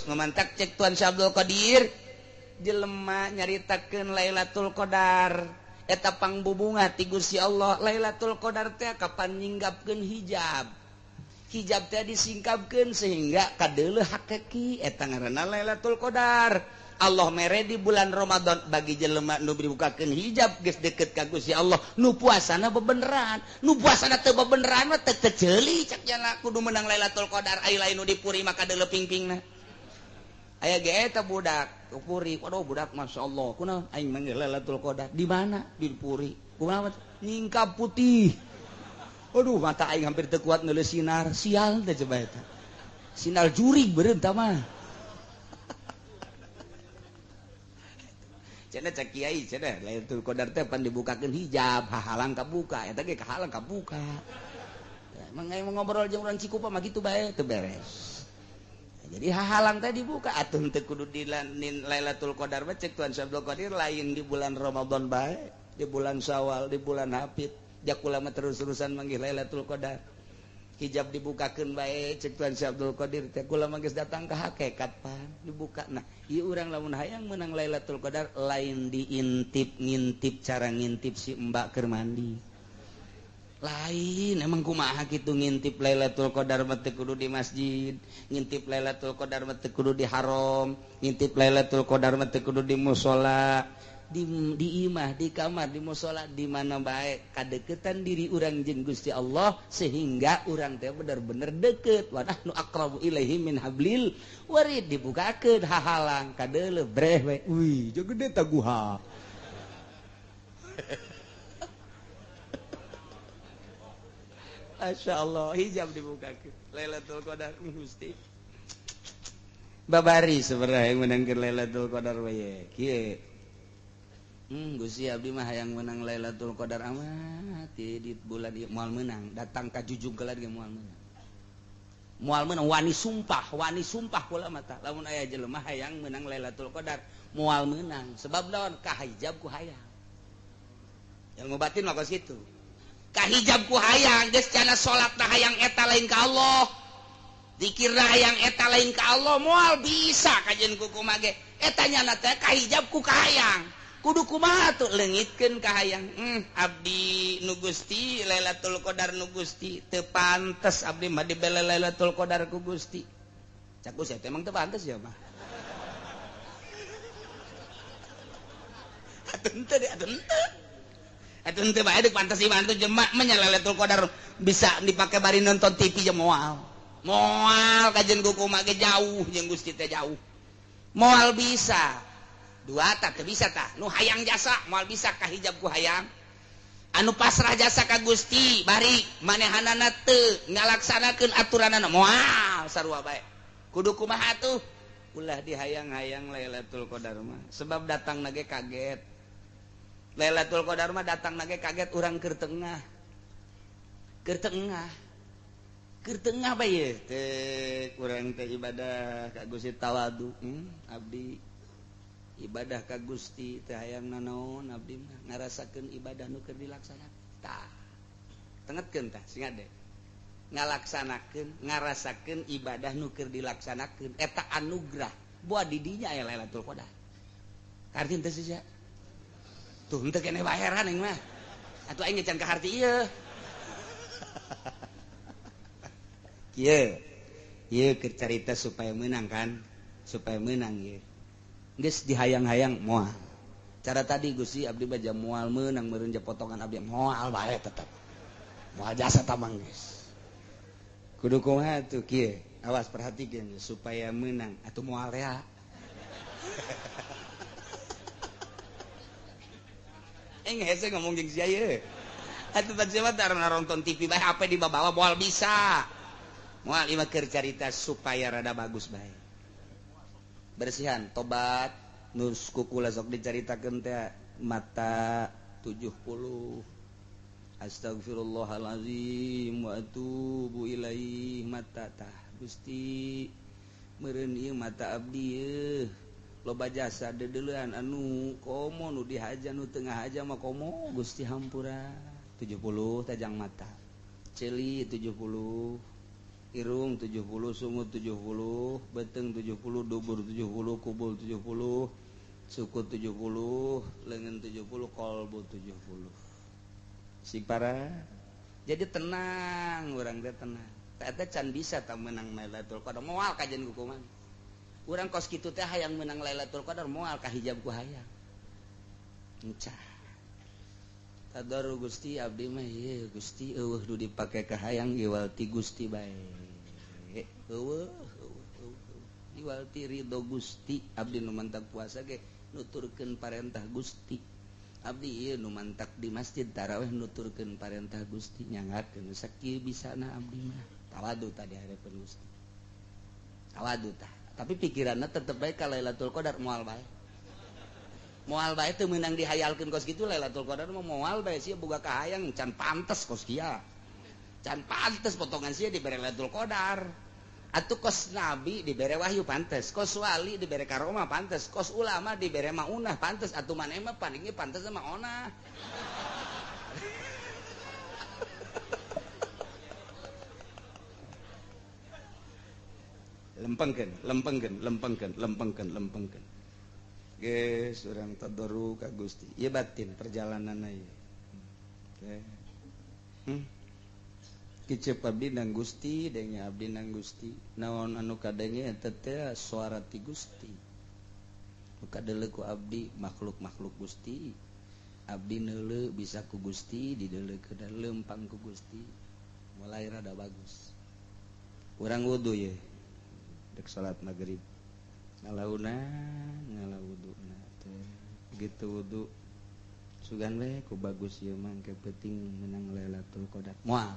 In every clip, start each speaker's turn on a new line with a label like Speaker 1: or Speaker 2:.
Speaker 1: Terus memantak cek Tuan Syekh Abdul Qadir jelema nyaritakeun Lailatul Qadar eta pangbubunga ti Gusti Allah. Lailatul Qadar teh kapan nyinggapkeun hijab, hijab teh disingkapkeun sehingga kadeuleuh hakiki eta ngaranna Lailatul Qadar. Allah mere di bulan Ramadan bagi jelema nu dibukakeun hijab geus deket ka Gusti Allah, nu puasana bebeneran, nu puasana teu bebeneran mah teu teceuli cak jana kudu menang Lailatul Qadar. Ai lain nu dipuri maka deuleuh pingpingna. Aya ge eta budak puri, waduh budak masyaallah, kunaon aing manggil Lailatul Qadar di mana? Di puri. Kumaha nyingkap putih. Aduh mata aing hampir teu kuat ngeuleuh sinar, sial teh coba eta. Sinar jurig beureum tah mah. Cenah cek kiai cenah Lailatul Qadar teh pan dibukakeun hijab, hahalang kabuka, eta ge kahalang kabuka. Emang aing ngobrol jeung urang Cikupa mah kitu bae teu beres. Jadi hahalang teh dibuka atuh teu kudu di Lailatul Qadar mah cek Tuan Syekh Abdul Qadir lain di bulan Ramadan bae, di bulan Syawal, di bulan Hafid. Jakula mah terus-terusan manggih Lailatul Qadar. Hijab dibukakeun bae cek Tuan Syekh Abdul Qadir teh kula mah geus datang ka hakikat pan dibuka. Nah, ieu urang lamun hayang meunang Lailatul Qadar lain diintip ngintip cara ngintip si mbak keur mandi. Lain emang kumaha kitu ngintip Lailatul Qadar mah teu kudu di masjid, ngintip Lailatul Qadar mah teu kudu di haram, ngintip Lailatul Qadar mah teu kudu di musala. Di imah, di kamar, di musola, di mana bae kadeketan diri urang jeung Gusti Allah sehingga urang teh bener-bener deket. Wa nahnu aqrabu ilaihi min hablil warid dibukakeun hahalang kadeuleuh breh we. Wih, jeung gede taguha. Masya Allah, hijab dibukakeun Lailatul Qadar Gusti. Babari sebenarnya yang menangkeun Lailatul Qadar we kieu. Gusti abdi mah hayang menang Lailatul Qadar amat di bulan ieu moal meunang, datang ka jujung kelan ge moal meunang. Moal meunang wani sumpah kula mah tah. Lamun aya jelema hayang meunang Lailatul Qadar moal meunang sebab naon kahijab ku hayang. Ilmu batin mah kos kitu. Kahijab ku hayang geus cana salatna hayang eta lain ka Allah. Zikirna hayang eta lain ka Allah moal bisa kajeun ku kumaha ge. Eta nyana teh kahijab ku kahayang. Kudu kumaha tuh leungitkeun ka hayang. Abdi nu Gusti Lailatul Qadar nu Gusti teu pantes abdi mah dibele Lailatul Qadar ku Gusti. Cak Gusti teh emang teu pantes ya mah. Atuh henteu deh, atuh henteu. Atuh henteu bae deuk pantes ieu mah atuh jelema mah nya Lailatul Qadar bisa dipake bari nonton TV jeung moal. Moal kajeun ku kumaha ge jauh jeung Gusti teh jauh. Moal bisa. Dua tak bisa tah nu hayang jasa moal bisa kahijab ku hayang anu pasrah jasa ka Gusti bari manehanana teu ngalaksanakeun aturanana moal sarua bae kudu kumaha tuh ulah dihayang-hayang Lailatul Qadar mah sebab datang nage kaget. Lailatul Qadar mah datang nage kaget urang keur tengah keur tengah keur tengah bae teh urang teh ibadah ka Gusti tawadu abdi ibadah ka Gusti teh hayang nanaon abdi mah ngarasakeun ibadah nu keur dilaksanakeun tah tengetkeun tah sing ade ngalaksanakeun ngarasakeun ibadah nu keur dilaksanakeun eta anugerah buat di dinya aya Lailatul Qadar karti teh sia tuh henteu keneh baheran aing mah atuh aing can kaharti ieu kieu ieu keur carita supaya meunang kan supaya meunang ieu geus dihayang-hayang moal. Cara tadi Gusti abdi baja moal meunang meureun potongan abdi moal bae tetep. Moal jasa tamang geus. Kudu kumaha tuh kieu? Awas perhatikeun supaya meunang atuh moal rea. Aing hese ngomong jeung sia ieu. Atuh pan sia mah nonton TV bae HP dibawa moal bisa. Moal ieu mah keur carita supaya rada bagus bae. Bersihan tobat nus kukula sok dicaritakeun teh mata 70 astagfirullahalazim wa atubu ilaih mata tah Gusti meureun ieu mata abdi yeuh loba jasa deudeuleun anu komo nu dihaja nu teu ngahaja mah komo Gusti hampura 70 tajang mata ceuli 70 Irung 70, sungut 70, beteng 70, dubur 70, kubul 70, suku 70, lengan 70, kolbu 70. Si para. Jadi tenang, urang teh tenang. Eta can bisa tah menang Lailatul Qadar, moal kajian hukuman. Urang kos kitu teh hayang menang Lailatul Qadar moal ka hijab ku hayang. Encah. Tadaru Gusti abdi mah ieu Gusti eueuh nu dipake ka hayang iwal ti Gusti bae. Eueuh eueuh iwal ti ridho Gusti abdi nu mantak puasa ge nuturkeun parentah Gusti. Abdi ieu nu mantak di masjid tarawih nuturkeun parentah Gusti nyangakeun sakieu bisana abdi mah. Tawadu tadi hareupeun Gusti. Tawadu tah. Tapi pikiranna tetep bae ka Lailatul Qadar moal bae. Moal bae teu meunang dihayalkeun kos kitu Lailatul Qadar mah moal bae sia boga kahayang can pantes kos kieu. Can pantes potongan sia dibere Lailatul Qadar. Atuh kos nabi dibere wahyu pantes, kos wali dibere karomah pantes, kos ulama dibere maunah pantes, atuh maneh mah palingnya pantes sama onah. Lempengkeun, lempengkeun, lempengkeun, lempengkeun, lempengkeun. Geus urang tadaru ka Gusti. Ieu batin perjalananna ieu. Oke. Kicep abdi nang Gusti, denge abdi nang Gusti. Naon anu kadenge eta teh suara ti Gusti. Nu kadeuleu ku abdi makhluk-makhluk Gusti. Abdi neuleu bisa ku Gusti, dideuleu ke lempang ku Gusti. Mulai rada bagus. Urang wudu ye. Dek salat maghrib. Ngalauna, ngalawuduna teh. Begitu wudu sugan we ku bagus ieu mah engke peuting menang Lailatul Qadar. Moal.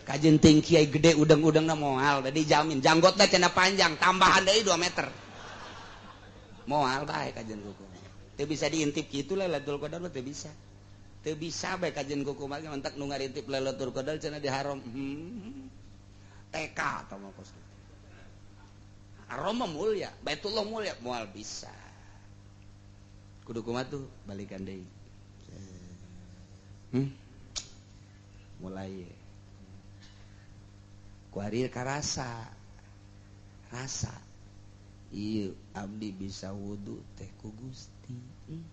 Speaker 1: Kajen ting kiai gede udang-udangna moal, da dijamin janggotna cenah panjang, tambahan deui 2 meter. Moal bae kajen kuku. Teu bisa diintip kitu Lailatul Qadar mah teu bisa. Teu bisa bae kajen kuku mah mantak nu ngarintip Lailatul Qadar cenah di haram. TK atau mah kos kitu. Haram mulia, Baitullah mulia, moal bisa. Kudu kumaha tuh balikan deui. Mulai kuarir karasa rasa ieu abdi bisa wudu teh ku Gusti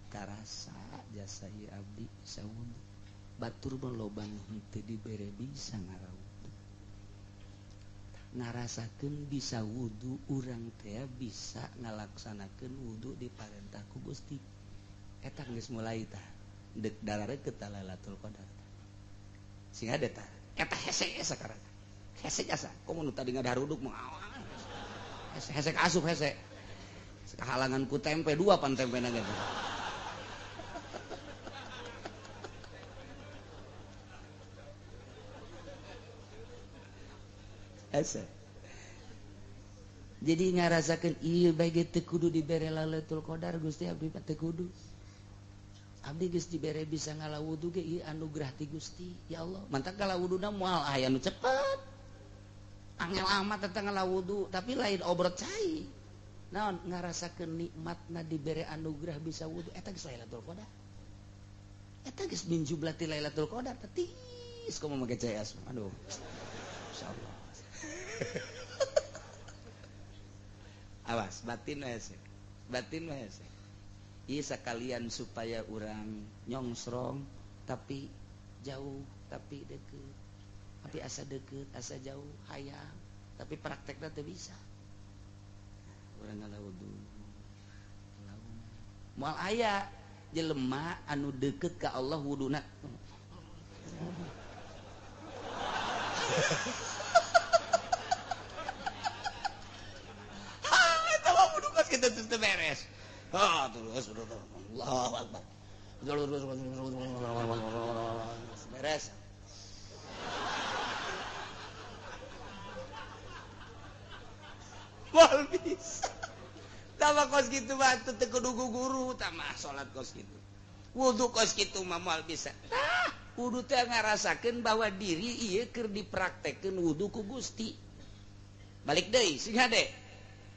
Speaker 1: karasa jasa ieu abdi bisa wudu batur mah loba nu henteu dibere bisa ngarawudu ngarasakeun bisa wudu urang teh bisa ngalaksanakeun wudu diparentah ku Gusti eta geus mulai tah deuk darareukeut ta Lailatul Qadar sing ada tah eta hese sakarang hese jasa komo nu tadi ngadaruduk mah hese hese asup hese kahalangan ku tempe dua pan tempena ge hese jadi ngarasakeun ieu bae ge teu kudu dibere Lailatul Qadar Gusti abdi mah teu kudu abdi geus dibere bisa ngalawudu ge ieu anugerah ti Gusti ya Allah mantak ngalawuduna moal aya nu cepet angel amat tentang ngalawudu tapi lain obrot cai naon ngarasakeun nikmatna dibere anugerah bisa wudu eta geus Lailatul Qadar eta geus min jublati Lailatul Qadar tetis komo make cai asma aduh insyaallah awas batin we batin we ieu sakalian supaya urang nyongsrong tapi jauh tapi deukeut tapi asa deket, asa jauh, hayang, tapi prakteknya teu bisa. Urang ngalawudu. Moal aya jelema anu deket ka Allah wuduna. Ha, eta mah wudu kos kitu teu beres. Ha, terus Allahu Akbar. Beres. Moal bisa. Tama kos kitu mah teu kudu guru, tama salat kos kitu. Wudu kos kitu mah moal bisa. Tah, wudu teh ngarasakeun bahwa diri ieu keur dipraktekkeun wudu ku Gusti. Balik deui sing hade.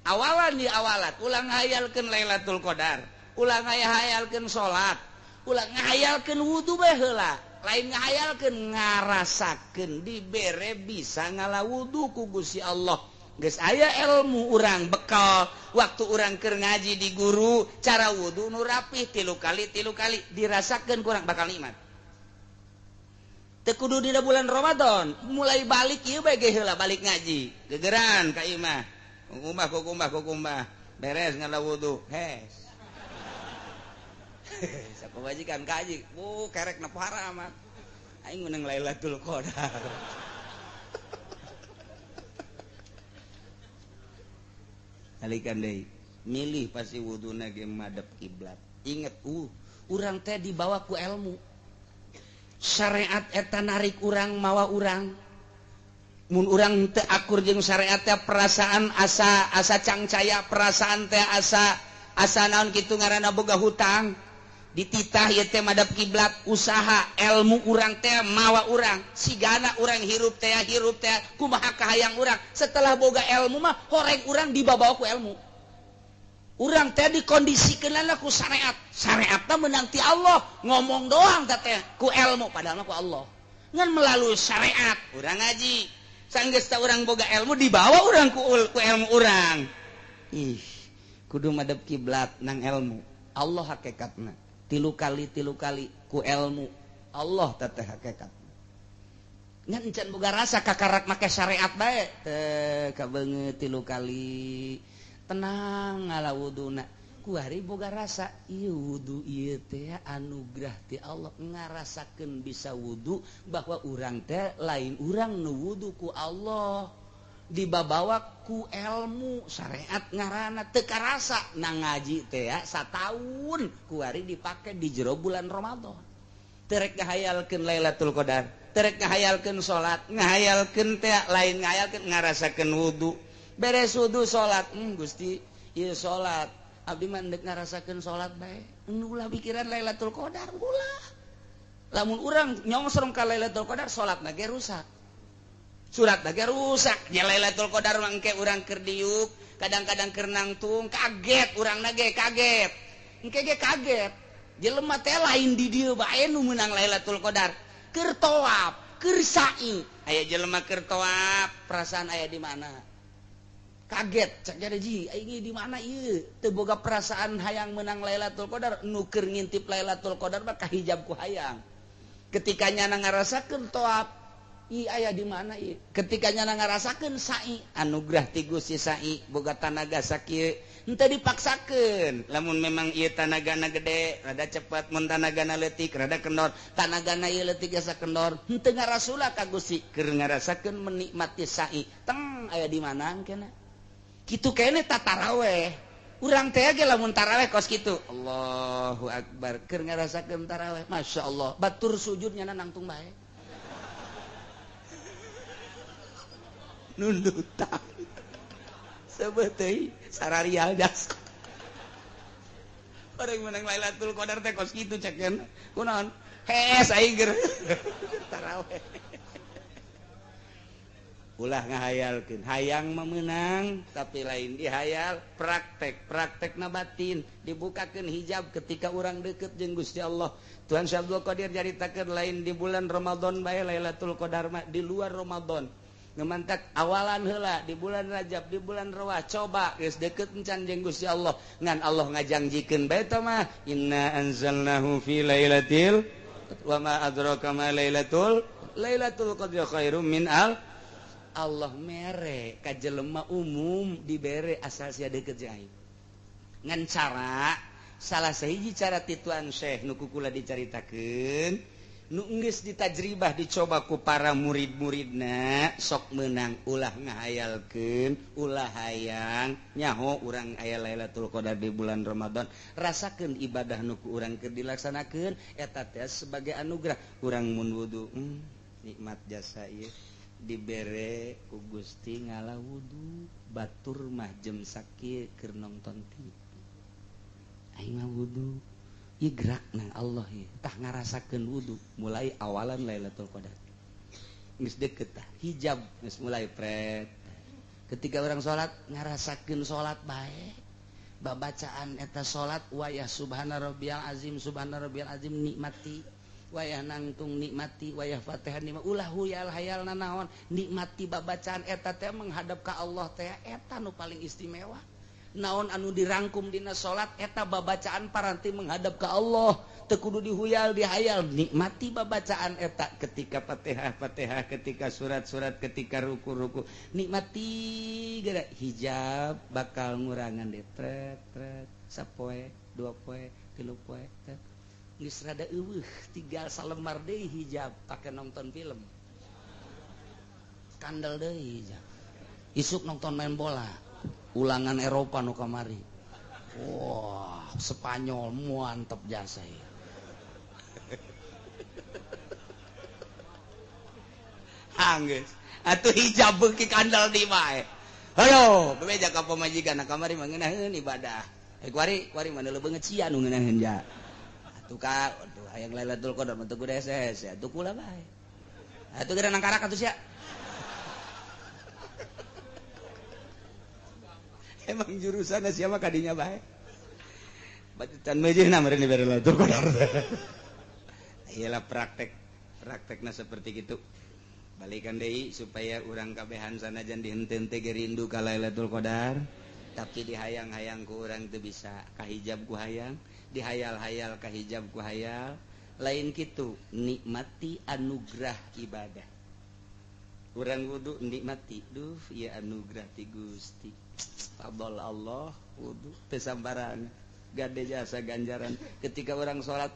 Speaker 1: Awalan di awalat ulah ngahayalkeun Lailatul Qadar, ulah ngahayalkeun salat, ulah ngahayalkeun wudu bae heula. Lain ngahayalkeun, ngarasakeun dibere bisa ngala wudu ku Gusti Allah. Geus aya ilmu urang bekal waktu urang keur ngaji di guru cara wudu nu rapih tilu kali dirasakeun kurang bakal nikmat. Teu kudu dina bulan Ramadan, mulai balik ieu bae ge heula balik ngaji. Gegeran ka imah. Kukumbah kukumbah kukumbah. Beres ngala wudu. Hes. Sapabajikan kaji, bu kerek na pohara amat. Aing menang Lailatul Qadar. Balikan deui, milih pasti wuduna ge madep kiblat. Inget, urang teh dibawa ku ilmu. Syariat eta narik urang mawa urang. Mun urang teu akur jeung syariat teh perasaan asa asa cangcaya, perasaan teh asa asa naon kitu ngaranna boga hutang. Dititah ieu teh madep kiblat, usaha ilmu urang teh mawa urang, sigana urang hirup teh kumaha kahayang urang. Setelah boga ilmu mah horeng urang dibawa ku ilmu. Urang teh dikondisikeunana ku syariat. Syariatna meunang ti Allah, ngomong doang teh ku ilmu padahal mah ku Allah. Ngan melalui syariat urang ngaji. Sanggeus teh urang boga ilmu dibawa urang ku ilmu urang. Ih, kudu madep kiblat nang ilmu. Allah hakikatna. Tilu kali ku ilmu Allah teteh hakikat. Ngan encan boga rasa kakarak make syariat bae teh kabeungeut tilu kali tenang ngala wuduna kuari boga rasa ieu wudu ieu teh anugerah ti Allah, ngarasakeun bisa wudu bahwa urang teh lain urang nu wudu ku Allah dibabawa ku ilmu syariat ngaranna teu karasa na ngaji teh sataun kuari dipake di jero bulan Ramadan. Terek ngahayalkeun Lailatul Qadar, terek ngahayalkeun salat, ngahayalkeun teh lain ngahayalkeun ngarasakeun wudu. Beres wudu salat, Gusti ieu salat abdi mah endek ngarasakeun salat bae. Ulah pikiran Lailatul Qadar ulah. Lamun urang nyongsrong ka Lailatul Qadar salatna ge rusak. Surat lagi rusak ya Lailatul Qadar mangke urang keur diuk kadang-kadang keur nangtung kaget urang nage kaget engke ge kaget jelema teh lain di dieu bae nu meunang Lailatul Qadar keur tawaf keur sa'i aya jelema keur tawaf perasaan aya di mana kaget cek jadi ji aing di mana ieu teu boga perasaan hayang meunang Lailatul Qadar nu keur ngintip Lailatul Qadar mah kahijab ku hayang ketika nyana ngarasakeun tawaf i aya di mana i ketika nyana ngarasakeun sa'i anugerah ti Gusti sa'i boga tanaga sakieu henteu dipaksakeun lamun memang ieu tanagana gede rada cepat mun tanagana leutik rada kendor tanagana ieu leutik jasa kendor henteu ngarasula ka Gusti keur ngarasakeun menikmati sa'i teng aya di mana engkena kitu keneh ta taraweh urang teh ge lamun taraweh kos kitu Allahu akbar keur ngarasakeun taraweh masyaallah batur sujud nyana nangtung bae nundutan sebetei sararial jas orang menang Lailatul Qadar teh kos kitu cek yen kunaon hes aing ger taraweh ulah ngahayalkeun hayang memenang tapi lain dihayal praktek praktekna batin dibukakeun hijab ketika urang deket jeung Gusti Allah. Tuhan Syekh Abdul Qadir nyaritakeun lain di bulan Ramadan bae Lailatul Qadar mah di luar Ramadan ngemantak awalan heula di bulan Rajab di bulan Rawah coba geus deket encan jeung Gusti Allah ngan Allah ngajangjikeun bae teh mah inna anzalnahu fi lailatil wa ma adraka ma lailatul lailatul qadri khairum min al Allah mere ka jelema umum dibere asal sia deket jeung aing ngan cara salah sahiji cara ti Tuan Syekh nu kukula dicaritakeun nu geus ditajribah dicoba ku para murid-muridna sok meunang ulah ngahayalkeun ulah hayang nyaho urang aya Lailatul Qadar di bulan Ramadan rasakeun ibadah nu ku urang keur dilaksanakeun eta teh sebagai anugerah urang mun wudu nikmat jasa ieu dibere ku Gusti ngala wudu batur mah jem sakieu keur nonton TV aing mah wudu ieu gerak nang Allah ieu tah ngarasakeun wudu mulai awalan Lailatul Qadar geus deket tah hijab geus mulai pret ketika orang salat ngarasakeun salat bae babacaan eta salat wayah subhana rabbiyal azim subhana rabbiyal azim nikmati Wayah nangtung nikmati, wayah Fatihah nikmati, ulah huyal hayal nanaon, nikmati babacaan eta teh menghadap ka Allah teh eta nu paling istimewa. Naon anu dirangkum dina salat eta babacaan paranti menghadap ka Allah, teu kudu dihuyal dihayal, nikmati babacaan eta ketika Fatihah Fatihah, ketika surat-surat, ketika ruku-ruku, nikmati geura hijab bakal ngurangan deh tret tret sapoe dua poe tilu poe tret. Geus rada eueuh tinggal salembar deui hijab pake nonton film. Kandel deui hijab. Isuk nonton main bola, ulangan Eropa nu kamari. Wah, Spanyol mantep jasa ieu. Anggeus, atuh hijab beuki kandel di bae. Hayo, bebeja ka pamajikan kamari mah ngeunaheun ibadah. Kuari kuari mah leubeung cia nu ngeunaheun ja. Tuka aduh hayang Lailatul Qadar mah teu kudu hese atuh kula bae. Atuh geura nangkarak atuh sia. Emang jurusanna sia mah kadinya bae. Batutan meujeuhna meureun dibere Lailatul Qadar. Iyalah praktek praktekna seperti gitu. Balikan deui supaya urang kabehan sanajan dihenteu ge rindu ka Lailatul Qadar, tapi dihayang-hayang ku urang teu bisa, kahijab ku hayang, dihayal-hayal kahijab ku hayal, lain kitu nikmati anugerah ibadah. Urang kudu nikmati, duh ieu anugerah ti Gusti. Fadl Allah kudu teu sambarangan, gade jasa ganjaran. Ketika orang salat,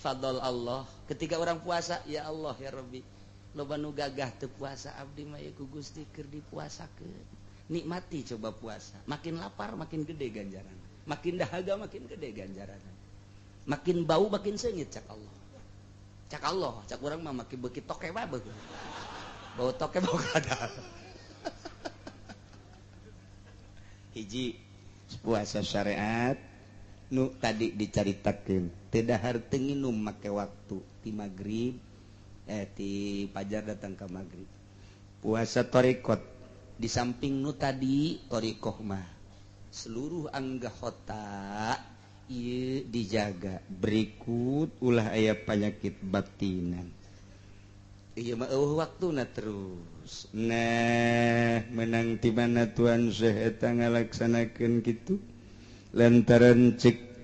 Speaker 1: fadl Allah. Ketika orang puasa, ya Allah ya Rabbi. Loba nu gagah teu puasa abdi mah ieu ku Gusti keur dipuasakeun. Nikmati coba puasa, makin lapar makin gede ganjaran. Makin dahaga makin gede ganjaran. Makin bau makin seungit cak Allah. Cak Allah, cak urang mah makin beuki toke bae beuki. Bau toke bau kadal. Hiji puasa syariat nu tadi dicaritakeun, teu dahar teu nginum make waktu ti magrib ti fajar datang ka magrib. Puasa thariqat di samping nu tadi thariqah mah seluruh anggota ieu dijaga berikut ulah aya penyakit batinan. Ieu mah eueuh waktuna terus. Nah, menang ti mana Tuan Syekh eta ngalaksanakeun kitu lantaran cek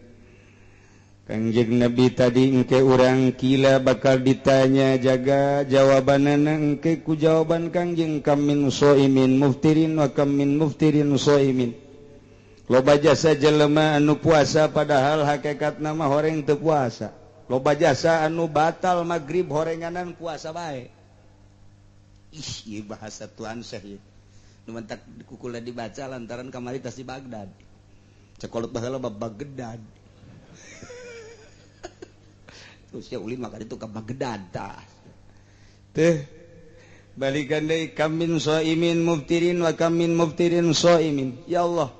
Speaker 1: Kangjeng Nabi tadi engke urang kila bakal ditanya jaga jawabanana engke ku jawaban Kangjeng kam min shaimin muftirin wa kam min muftirin shaimin. Loba jasa jelema anu puasa padahal hakikatna mah horeng teu puasa. Loba jasa anu batal magrib horenganan puasa bae. Ih, ieu bahasa Tuan Syekh ieu. Nu mentak kukula dibaca lantaran kamari tas di Baghdad. Cekolot baheula bab Baghdad. Terus ya ulin maka itu ke Baghdad tah. Teh balikan deui kam min shaimin muftirin wa kam min muftirin shaimin. Ya Allah.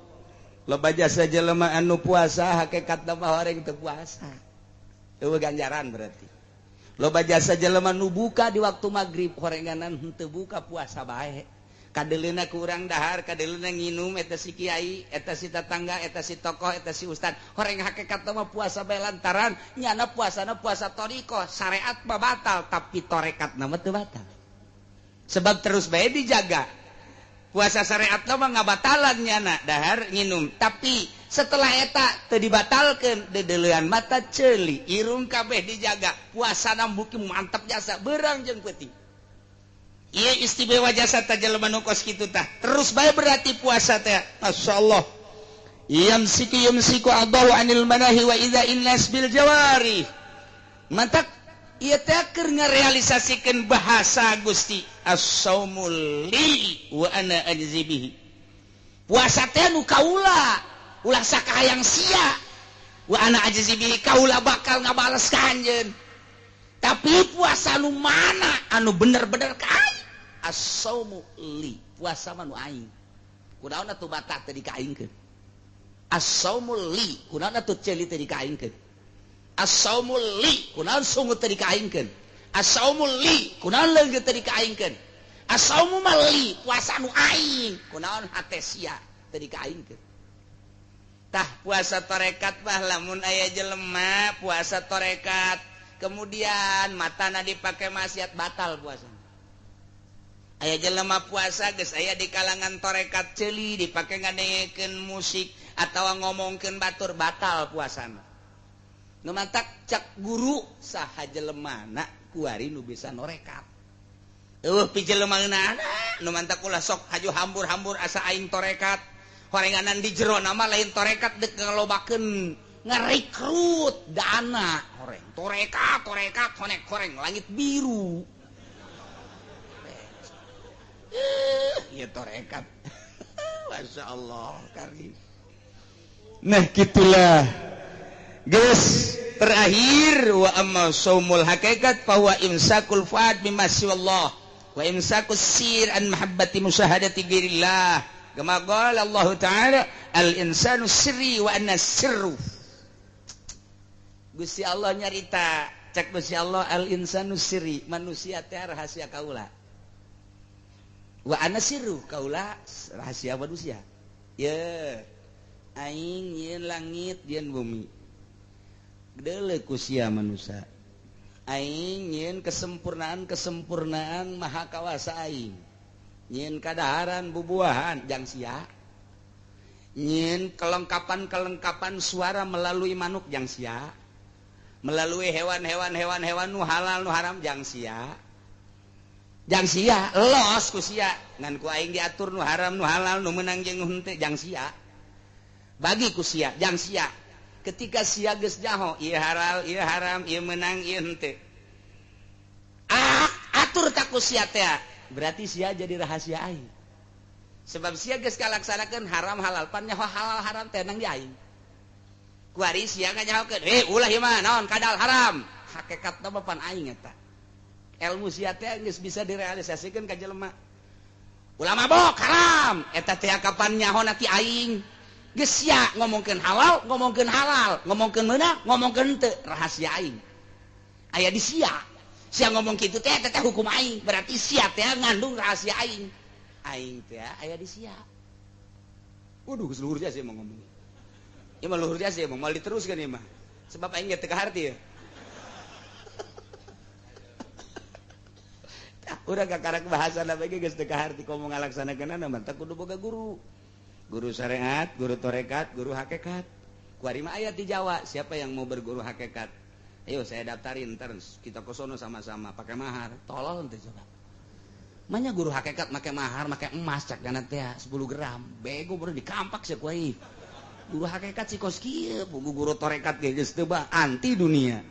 Speaker 1: Loba jasa jelema anu puasa hakikatna mah horeng teu puasa. Eueuh ganjaran berarti. Loba jasa jelema nu buka di waktu magrib horenganan henteu buka puasa bae. Kadeleuna ku urang dahar, kadeleuna nginum eta si kiai, eta si tetangga, eta si tokoh, eta si ustad. Horeng hakikatna mah puasa bae lantaran nyana puasana puasa thariqah, syariat mah batal tapi tarekatna mah teu batal. Sebab terus bae dijaga. Puasa syariat mah ngabatalan nyana dahar nginum, tapi setelah eta teu dibatalkeun dedeulean mata ceuli irung kabeh dijaga, puasana buki mantap jasa beurang jeung peuting. Ieu istimewa jasa tah jelema nu kos kitu tah terus bae berarti puasa teh masyaallah. Yamsiku yamsiku adahu anil manahi wa idza innas bil jawari. Mantak ieu teh keur ngarealisasikeun bahasa Gusti as-saumul li wa ana ajzi bihi. Puasa teh nu kaula ulah sakahayang sia wa ana ajzi bihi kaula bakal ngabales ka anjeun. Tapi puasa nu mana anu bener-bener ka aing? As-saumu li, puasa mah nu aing. Kunaon atuh batak teh dikaingkeun? As-saumu li, kunaon atuh ceuli teh dikaingkeun? As-saumu li, kunaon sungut teh dikaingkeun? As-saumu li, kunaon leungeut teh dikaingkeun? As-saumu mah li, puasa nu aing, kunaon hate sia teh dikaingkeun? Tah puasa tarekat mah lamun aya jelema puasa tarekat Kemudian matana dipake maksiat, batal puasa. Aya jelema puasa geus aya di kalangan torekat, ceuli dipake ngadengekeun musik atawa ngomongkeun batur, batal puasana. Nu matak cak guru saha jelemana kuari nu bisa norekat, eueuh pijelema ngeunahna. Nu mantak ulah sok haju hambur-hambur asa aing torekat, horenganan di jero nama lain torekat, dek ngalobakeun ngarekrut dana horeng torekat, torekat honek horeng langit biru. Ya torekat, Masya Allah karim. Nah, gitulah guys. Terakhir, wa amma saumul hakikat fa huwa imsakul fuad mimma siwallah wa imsakus sir an mahabbati musyahadati ghairillah, kama qala Allah Ta'ala al insanu sirri wa anna sirru. Gusti Allah nyarita, cek Gusti Allah, al insanu sirri, manusia teh rahasia kaula, wa ana sirru, kaula rahasia manusia. Ya aing nyieun langit, nyieun bumi, deuleu ku sia manusia. Aing nyieun kesempurnaan, kesempurnaan maha kawasa. Aing nyieun kadaharan bubuahan jang sia, nyieun kelengkapan-kelengkapan suara melalui manuk jang sia, melalui hewan-hewan, hewan-hewan nu halal nu haram jang sia, jang sia. Los ku sia ngan ku aing diatur nu haram, nu halal, nu meunang jeung nu henteu jang sia, bagi ku sia, jang sia. Ketika sia geus nyaho ieu halal, ieu haram, ieu meunang, ieu henteu, ah, atur tak ku sia teh, berarti sia jadi rahasia aing, sebab sia geus kalaksanakeun haram halal. Pan nyaho halal haram teh nang di aing. Kuari sia nganyahokeun, eh, ulah ieu mah naon, kadal haram, hakikatna mah pan aing eta. Ilmu sia teh geus bisa direalisasikeun ka jelema. Ulah mabok, haram, eta teh kapan nyaho ti aing. Geus sia ngomongkeun halal, ngomongkeun halal, ngomongkeun meunang, ngomongkeun henteu, rahasia aing aya di sia. Sia ngomong kitu teh, teh hukum aing, berarti sia teh ngandung rahasia aing, aing teh aya di sia. Waduh, luhur jasa mau ngomong. Ya mah luhur jasa mau mal diteruskan ya mah, sebab aing ge teu kaharti ya. Urang kakarak bahasa ge geus teu kaharti, komo ngalaksanakeunana mah kudu boga guru. Guru syariat, guru torekat, guru hakikat. Kuari mah ayat di Jawa, siapa yang mau berguru hakikat? Ayo saya daftarin, ntar kita ke sono sama-sama pakai mahar. Tolol ente coba. Manya guru hakikat make mahar, make emas cak dana teh 10 gram. Bego baru dikampak sih kuai. Guru hakikat si kos kieu, guru torekat ge geus teu anti dunia.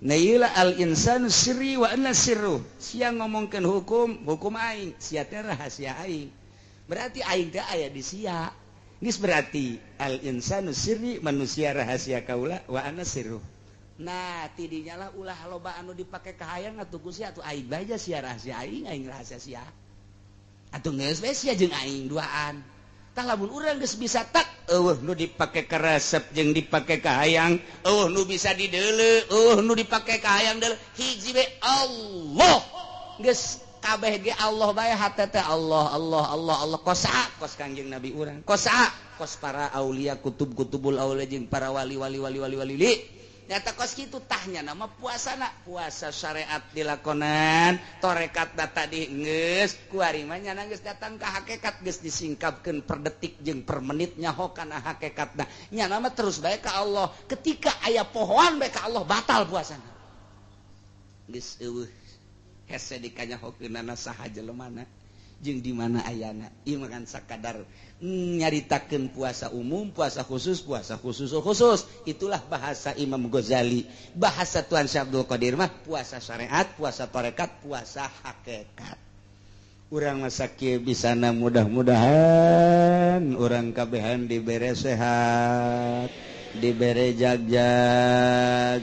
Speaker 1: Nah, ieu al insanu sirri wa anna sirru. Sia ngomongkeun hukum, hukum aing, sia teh rahasia aing. Berarti aing teh aya di sia. Geus berarti al insanu sirri, manusia rahasia kaula, wa ana sirru. Nah, tidinya lah ulah loba anu dipake kahayang atuh ku sia, atuh aing bae sia rahasia aing, aing rahasia sia. Atuh geus we sia jeung aing duaan. Tah lamun urang geus bisa tak eueuh nu dipake karesep jeung dipake kahayang, eueuh nu bisa dideuleu, eueuh nu dipake kahayang deuleu, hiji we Allah. Geus kabeh ge Allah bae, hate teh Allah, Allah, Allah, Allah, kos kos Kangjeng Nabi urang, kos kos para aulia, kutub kutubul aulia jeung para wali wali wali wali wali li. Nyata kos kitu tahnya nama puasana, puasa syariat dilakonan, torekat data di geus kuari mah nyana geus datang ka hakikat, geus disingkapkeun per detik jeung per menit nyaho kana hakikatna. Nyana mah terus bae ka Allah. Ketika aya pohoan bae ka Allah, batal puasana. Geus eueuh hese dikanyahokeunana saha jelemana jeung di mana ayana. Ieu mah kan sakadar nyaritakeun puasa umum, puasa khusus, puasa khusus khusus. Itulah bahasa Imam Ghazali. Bahasa Tuan Syekh Abdul Qadir mah puasa syariat, puasa tarekat, puasa hakikat. Urang masa kieu bisana, mudah-mudahan urang kabehan dibere sehat, dibere jagjag,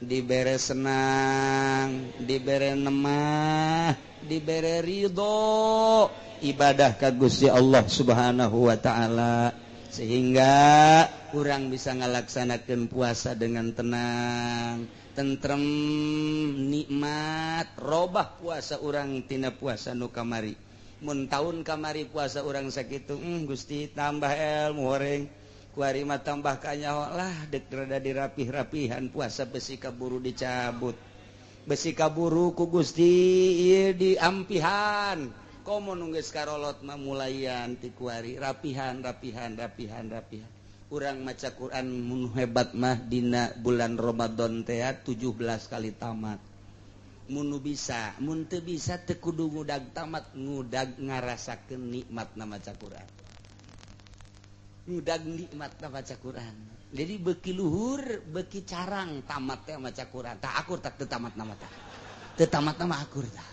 Speaker 1: dibere senang, dibere nemah, dibere ridho ibadah ka Gusti Allah Subhanahu wa taala, sehingga urang bisa ngalaksanakeun puasa dengan tenang, tentrem, nikmat. Robah puasa urang tina puasa nu kamari. Mun tahun kamari puasa urang sakitu, Gusti tambah ilmu horeng, kuari mah tambah kanyaho lah, dek rada dirapih-rapihan puasa besi kaburu dicabut. Besi kaburu ku Gusti ieu diampihan. Komo nu geus karolot mah mulayan ti kuari rapihan rapihan rapihan rapihan. Urang maca Quran mun hebat mah dina bulan Ramadan teh 17 kali tamat. Mun nu bisa, mun teu bisa teu kudu ngudag tamat, ngudag ngarasakeun nikmatna maca Quran. Ngudag nikmatna maca Quran. Jadi beki luhur, beki carang tamat teh maca Quran. Tah akur tak teu tamat nama tah. Teu tamat nama akur tah.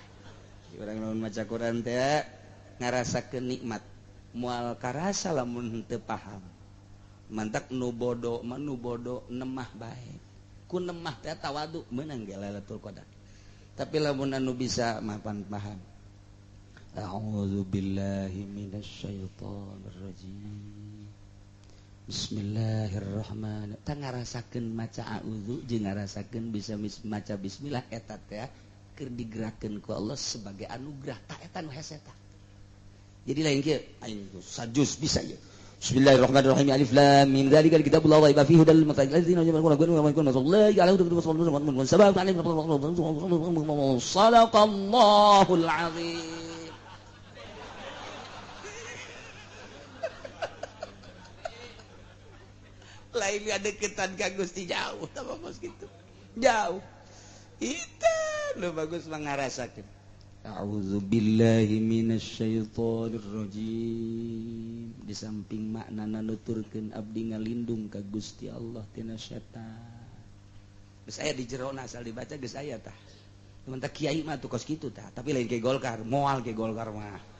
Speaker 1: Urang lamun maca Quran teh ngarasakeun nikmat. Moal karasa lamun teu paham. Mantak nu bodo mah nu bodo nemah bae. Ku nemah teh tawadu meunang ge Lailatul Qadar. Tapi lamun anu bisa mapan paham. A'udzu billahi minasyaitonir rajim. Bismillahirrahmanirrahim. Tah ngarasakeun maca a'udzu jeung ngarasakeun bisa maca bismillah eta teh keur digerakkeun ku Allah sebagai anugerah. Tah eta nu hese tah. Jadi lain kieu aing sajus bisa ieu. Bismillahirrahmanirrahim. Alif lam mim dzalikal kitabul la raiba fihi hudal lil muttaqin alladzina yu'minuna billahi sadaqallahul azim. Lain deketan ka Gusti jauh tah bagus kitu. Jauh. Itu nu bagus mangarasakeun. A'udzu billahi minasyaitonir rajim. Di samping maknana nuturkeun abdi ngalindung ka Gusti Allah tina setan. Geus aya di jerona asal dibaca geus aya tah. Cuman tah kiai mah tuh kos kitu tah, tapi lain ke Golkar, moal ke Golkar mah.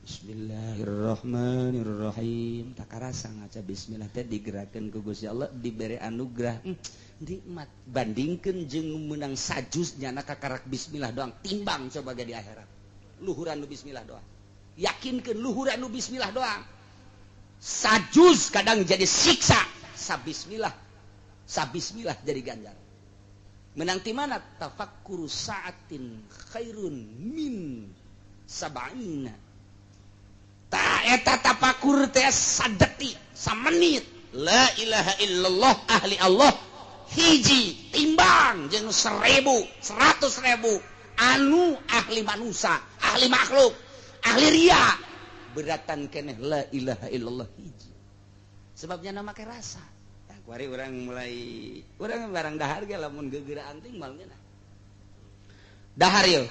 Speaker 1: Bismillahirrahmanirrahim. Tak karasa ngaca bismillah teh digerakkeun ku Gusti Allah dibere anugerah. Nikmat bandingkeun jeung meunang sajus nyana kakarak bismillah doang timbang coba ge di akhirat. Luhuran nu bismillah doang. Yakinkeun luhuran nu bismillah doang. Sajus kadang jadi siksa, sabismillah. Sabismillah jadi ganjar. Menang ti mana? Tafakkuru sa'atin khairun min sab'ina. Ta eta tafakur teh sadetik, samenit. La ilaha illallah ahli Allah hiji timbang jeung 1000, 100.000 anu ahli manusia, ahli makhluk, ahli ria beratan keneh la ilaha illallah hiji. Sebabnya nama make rasa. Tah kuari urang mulai urang barang dahar ge lamun geugeuran ting moal ngeunah. Dahar ye.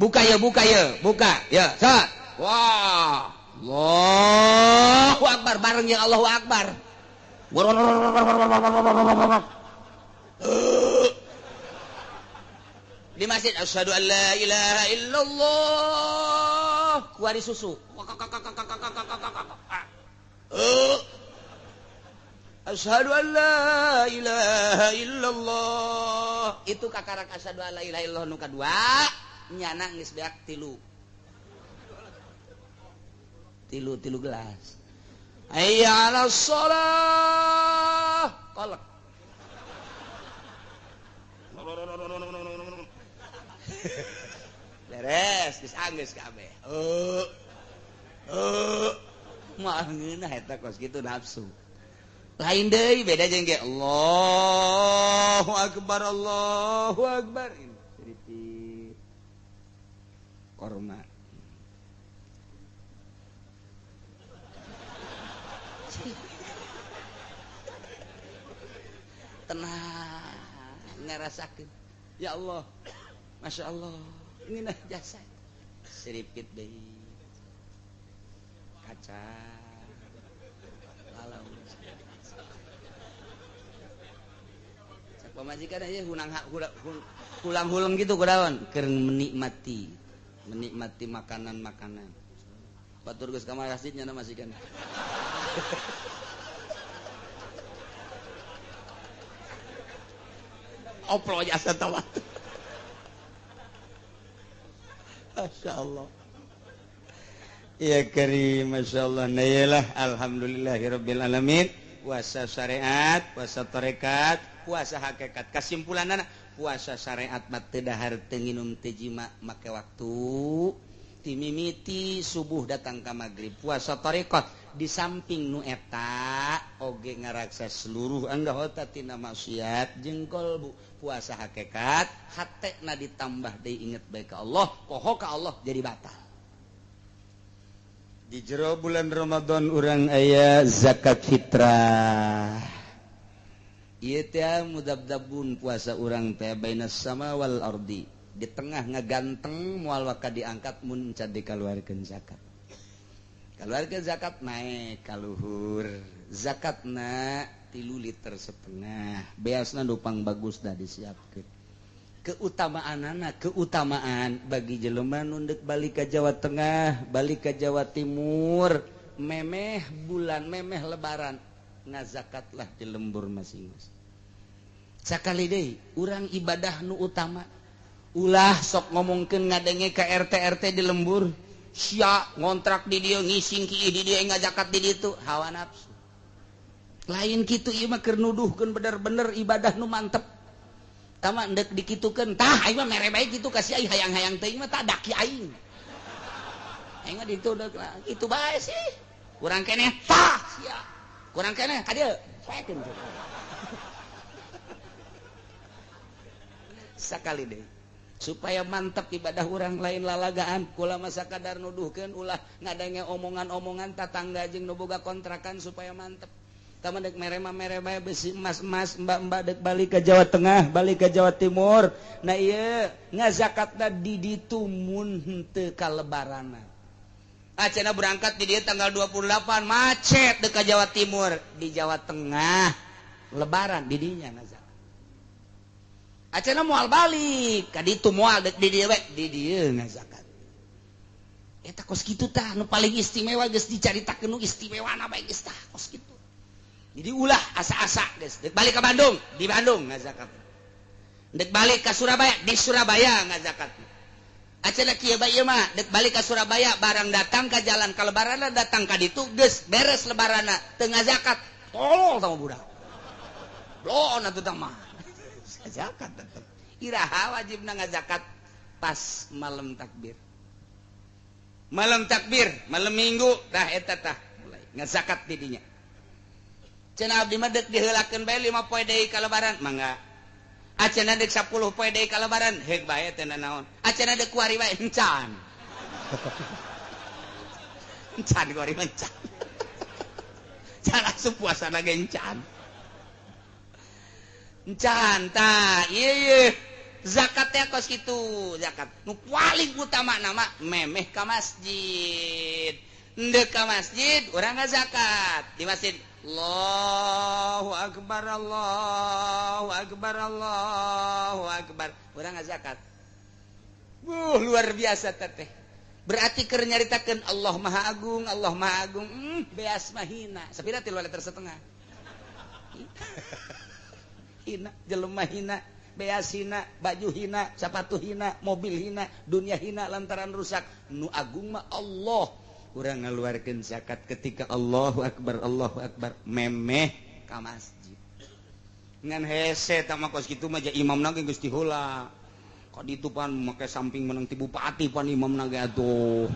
Speaker 1: Buka ye, buka ye, buka ye. Sa. Wah, Allahu Akbar bareng yang Allahu Akbar. Di masjid asyhadu an la ilaha illallah kuari susu. Asyhadu an la ilaha illallah. Itu kakarak asyhadu an la ilaha illallah nu kadua nyana geus beak tilu. Tilu tilu gelas. Hayya 'alas shalah. Kolek. Beres geus anggeus kabeh. Moal ngeunah eta kos kitu nafsu. Lain deui beda jeung ge Allahu akbar Allahu akbar. Siripit. Korma. Tenang ngerasakeun ya Allah Masya Allah ini nah jasa siripit deui kaca lalau cak pamajikan aja hunang hulang-huleng gitu kudaon keur menikmati menikmati makanan-makanan batur geus ka masjid nya majikan. Oplo jasa tawat. Masya Allah. Ya karim, Masya Allah. Nah iyalah, alhamdulillahirabbil alamin. Puasa syariat, puasa tarekat, puasa hakikat. Kesimpulanana puasa syariat mah teu dahar teu nginum teu jima make waktu. Timimiti subuh datang ka magrib. Puasa tarekat di samping nu eta oge ngaraksa seluruh anggota tina maksiat jeung qalbu. Puasa hakikat hatena ditambah deui inget bae ka Allah, poho ka Allah jadi batal. Di jero bulan Ramadan urang aya zakat fitrah. Ieu teh mudabdabun puasa urang teh bainas sama wal ardi. Di tengah ngaganteng moal waka diangkat mun can dikaluarkeun zakat. Kaluarkeun zakat naik ka luhur. Zakatna 3,5 liter. Beasna nu pang bagus dah disiapkeun. Keutamaanana keutamaan bagi jelema nu deuk balik ka Jawa Tengah, balik ka Jawa Timur, memeh bulan memeh lebaran ngazakatlah di lembur masing-masing. Sakali deui urang ibadah nu utama. Ulah sok ngomongkeun ngadenge ka RT RT di lembur, sia ngontrak di dieu ngising kieu di dieu ngazakat di ditu, hawa nafsu. Lain kitu ieu mah keur nuduhkeun bener-bener ibadah nu mantep. Tama ndek dikitukeun, tah aing mah mere bae kitu ka si aing hayang-hayang teuing mah tah daki aing. Aing mah ditu deuk kitu bae sih. Kurang keneh tah sia. Kurang keneh ka dieu poekeun. Sakali deui supaya mantep ibadah urang lain lalagaan kula masa kadar nuduhkeun ulah ngadenge omongan-omongan tatangga jeung nu boga kontrakan supaya mantep. Tama dek merema merema besi emas-emas mbak-mbak dek balik ke Jawa Tengah, balik ke Jawa Timur. Nah iya ngazakatna di ditu mun henteu kalebaranna. Acena berangkat di dieu tanggal 28 macet dek ka Jawa Timur, di Jawa Tengah lebaran di dinya ngazakat. Acena moal balik ka ditu moal dek di dieu we, di dieu ngazakat. Eta kos kitu tah nu paling istimewa geus dicaritakeun nu istimewana bae geus tah kos kitu. Jadi ulah asa-asa guys. Dek balik ke Bandung, di Bandung ngazakat. Dek balik ke Surabaya, di Surabaya ngazakat. Acana kieu bae ieu mah, dek balik ke Surabaya barang datang ke jalan ka lebaranna datang ka ditu geus beres lebaranna teu ngazakat. Tolol sama budak. Bloon atuh tah mah. Zakat tetep. Iraha wajibna ngazakat pas malam takbir. Malam takbir, malam Minggu tah eta tah mulai ngazakat di dinya. Cenah abdi mah deuk diheulakeun bae 5 poe deui ka lebaran, mangga. Acenah deuk 10 poe deui ka lebaran, heug bae teh naon. Acenah deuk kuari bae encan. Encan kuari mah encan. Can asup puasana ge encan. Encan tah, ieu ieu. Zakat teh kos kitu, zakat. Nu paling utama nama memeh ka masjid. Ndek ka masjid urang ngazakat di masjid. Allahu akbar, Allahu akbar, Allahu akbar. Urang ngazakat. Luar biasa teteh. Berarti keur nyaritakeun Allah Maha Agung, Allah Maha Agung. Beas mah hina. Sapira 3,5 liter. Hina, jelema hina, beas hina, baju hina, sepatu hina, mobil hina, dunia hina lantaran rusak. Nu agung mah Allah. Urang ngaluarkeun zakat ketika Allahu akbar, Allahu akbar, memeh ka masjid. Ngan hese tah mah kos kitu mah ja imamna ge geus diheula. Ka ditu pan make samping menang ti bupati pan imamna ge atuh.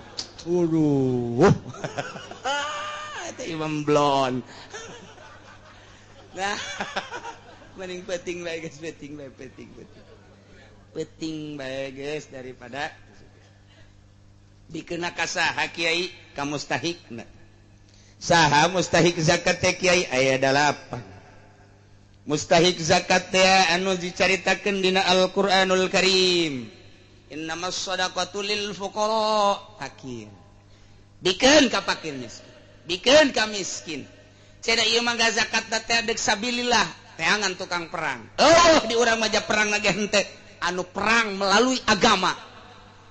Speaker 1: Aduh. Eta imam blon. Nah, mending penting bae geus, penting bae, penting penting. Penting bae geus daripada dikena ka saha kiai ka mustahikna. Saha mustahik zakat teh kiai aya 8. Mustahik zakat teh anu dicaritakeun dina Al-Qur'anul Karim. Innamas shadaqatu lil fuqara, fakir. Bikeun ka fakir miskin. Bikeun ka miskin. Cenah ieu mah zakat teh deuk sabilillah, teangan tukang perang. Oh, di urang mah perang lagi henteu, anu perang melalui agama.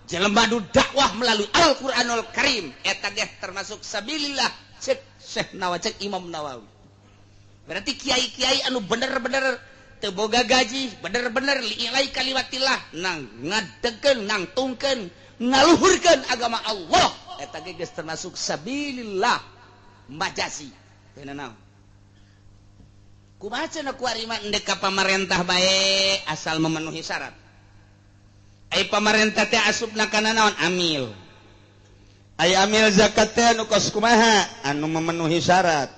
Speaker 1: Jelema nu dakwah melalui Al-Qur'anul Karim eta ge termasuk sabilillah cek Syekh Nawawi, cek Imam Nawawi. Berarti kiai-kiai anu bener-bener teu boga gaji, bener-bener li'ilai kalimatillah nang ngadegkeun, nangtungkeun, ngaluhurkeun agama Allah eta ge geus termasuk sabilillah majazi. Teu naon. Kumaha cenah kuari mah endek ka pamarentah bae asal memenuhi syarat. Ai pamarentah teh asupna kana naon? Amil. Ai amil zakat teh anu kos kumaha? Anu memenuhi syarat.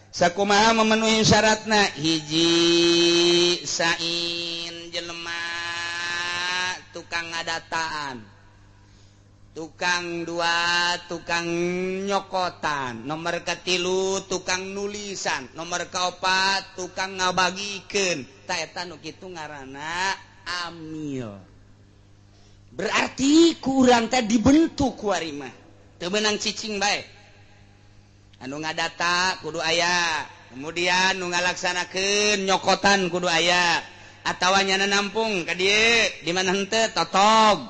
Speaker 1: Sakumaha memenuhi syaratna? Hiji sain jelema tukang ngadataan, tukang dua tukang nyokotan, nomor katilu tukang nulisan, nomor kaopat tukang ngabagikeun. Ta eta nu kitu ngaranna amil. Berarti kurang teh dibentuk ku ari mah. Teu meunang cicing bae. Anu ngadata kudu aya, kemudian nu ngalaksanakeun nyokotan kudu aya, atawa nyana nampung ka dieu di mana henteu totog.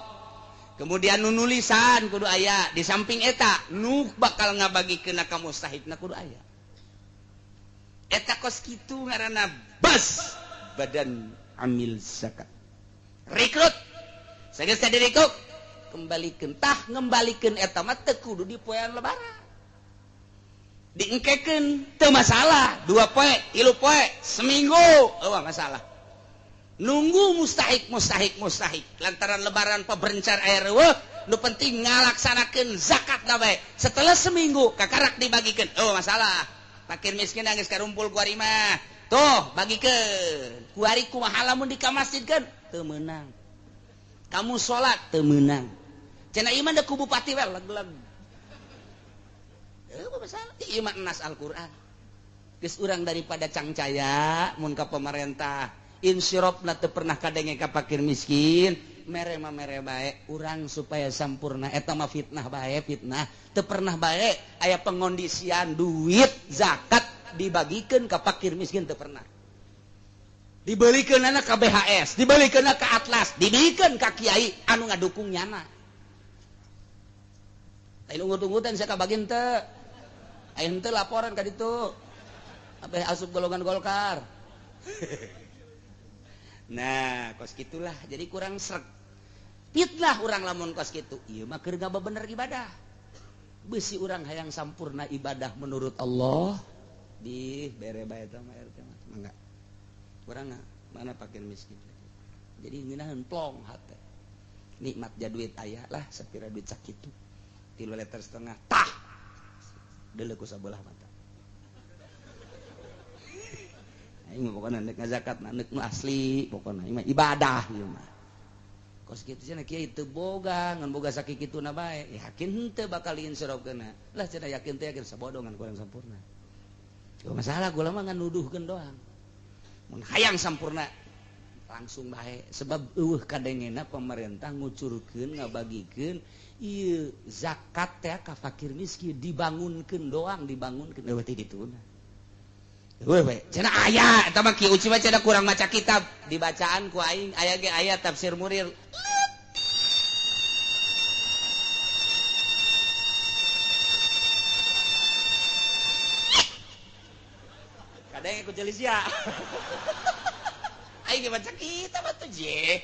Speaker 1: Kemudian nu nulisan kudu aya, di samping eta nu bakal ngabagikeun ka mustahikna kudu aya. Eta kos kitu ngaranna bas badan amil zakat. Rekrut. Sageus teh direkrut, kembalikeun tah ngembalikeun eta mah teu kudu di poean lebaran. Diengkekeun teu masalah, 2 poe, 3 poe, seminggu eueuh masalah. Nunggu mustahik mustahik mustahik lantaran lebaran peberencar air eueuh, nu penting ngalaksanakeun zakat na bae. Setelah seminggu kakarak dibagikeun, eueuh masalah. Fakir miskin geus karumpul ku ari mah. Tuh bagikeun. Ku ari kumaha lamun dikamasjidkeun? Teu meunang. Kamu salat teu meunang. Cenah ieu mah da ku bupati we leg-leg. Masalah ieu mah nas Al-Qur'an. Geus urang daripada cangcaya mun ka pemerintah insirofna teu pernah kadenge ka fakir miskin, mere mah mere bae urang supaya sampurna eta mah fitnah bae, fitnah teu pernah bae aya pengondisian duit zakat dibagikeun ka fakir miskin teu pernah. Dibelikeunana ka BHS, dibelikeunna ka Atlas, dibelikeun ka kiai anu ngadukung nyana. Lain ungut-ungutan sia kabagin teu. Aya henteu laporan ka ditu. Abeh asup golongan Golkar. Nah, kos kitulah jadi kurang sreg. Fitnah urang lamun kos kitu. Ieu mah keur ngabebener ibadah. Beusi urang hayang sampurna ibadah menurut Allah di bere bae eta mah RT mah mangga. Urang mana fakir miskin. Jadi ngeunaheun plong hate. Nikmat ja duit aya lah sapira duit sakitu. 3,5 liter tah. Deuleu ku sabelah mata. Aing mah pokona neuk ngazakat neuk nu asli pokona ieu mah ibadah ieu mah. Kos kitu cenah kiai teu boga ngan boga sakikituna bae. Yakin henteu bakal diinsyarofkeunna. Lah cenah yakin teh yakin sabodongan kurang sampurna. Cuma masalah gula mah ngan nuduhkeun doang. Mun hayang sampurna langsung bae sebab eueuh kadengena pemerintah ngucurkeun ngabagikeun ieu zakat teh ka fakir miskin dibangunkeun doang dibangunkeun eueuh teh dituna. Eueuh bae cenah aya eta mah Ki Uci mah cenah kurang maca kitab dibacaan ku aing aya ge aya tafsir Murir. Kadang ku jelis ya. Aing ge baca kitab atuh je.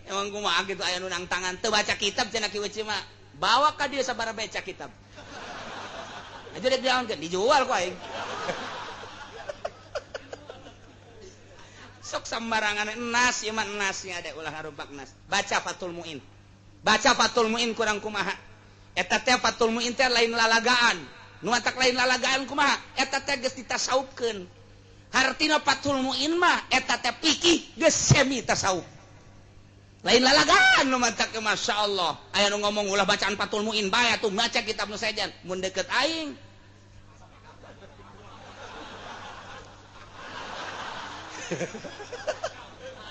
Speaker 1: Emang kumaha kitu aya nu nang tangan teu baca kitab cenah Ki Uci mah. Bawa ka dieu sabaraha baca kitab. Aja dek diaonkeun dijual ku aing. Sok sembarangan enas ieu mah enasnya ada ulah harupak nas. Baca Fathul Muin. Baca Fathul Muin kurang kumaha. Eta teh Fathul Muin teh lain lalagaan. Nu matak lain lalagaan kumaha? Eta teh geus ditasawufkeun. Hartina Fathul Muin mah eta teh fikih geus semi tasawuf. Lain lalagaan nu matak masyaallah. Aya nu ngomong ulah bacaan Fathul Muin bae atuh maca kitab nu sejen. Mun deket aing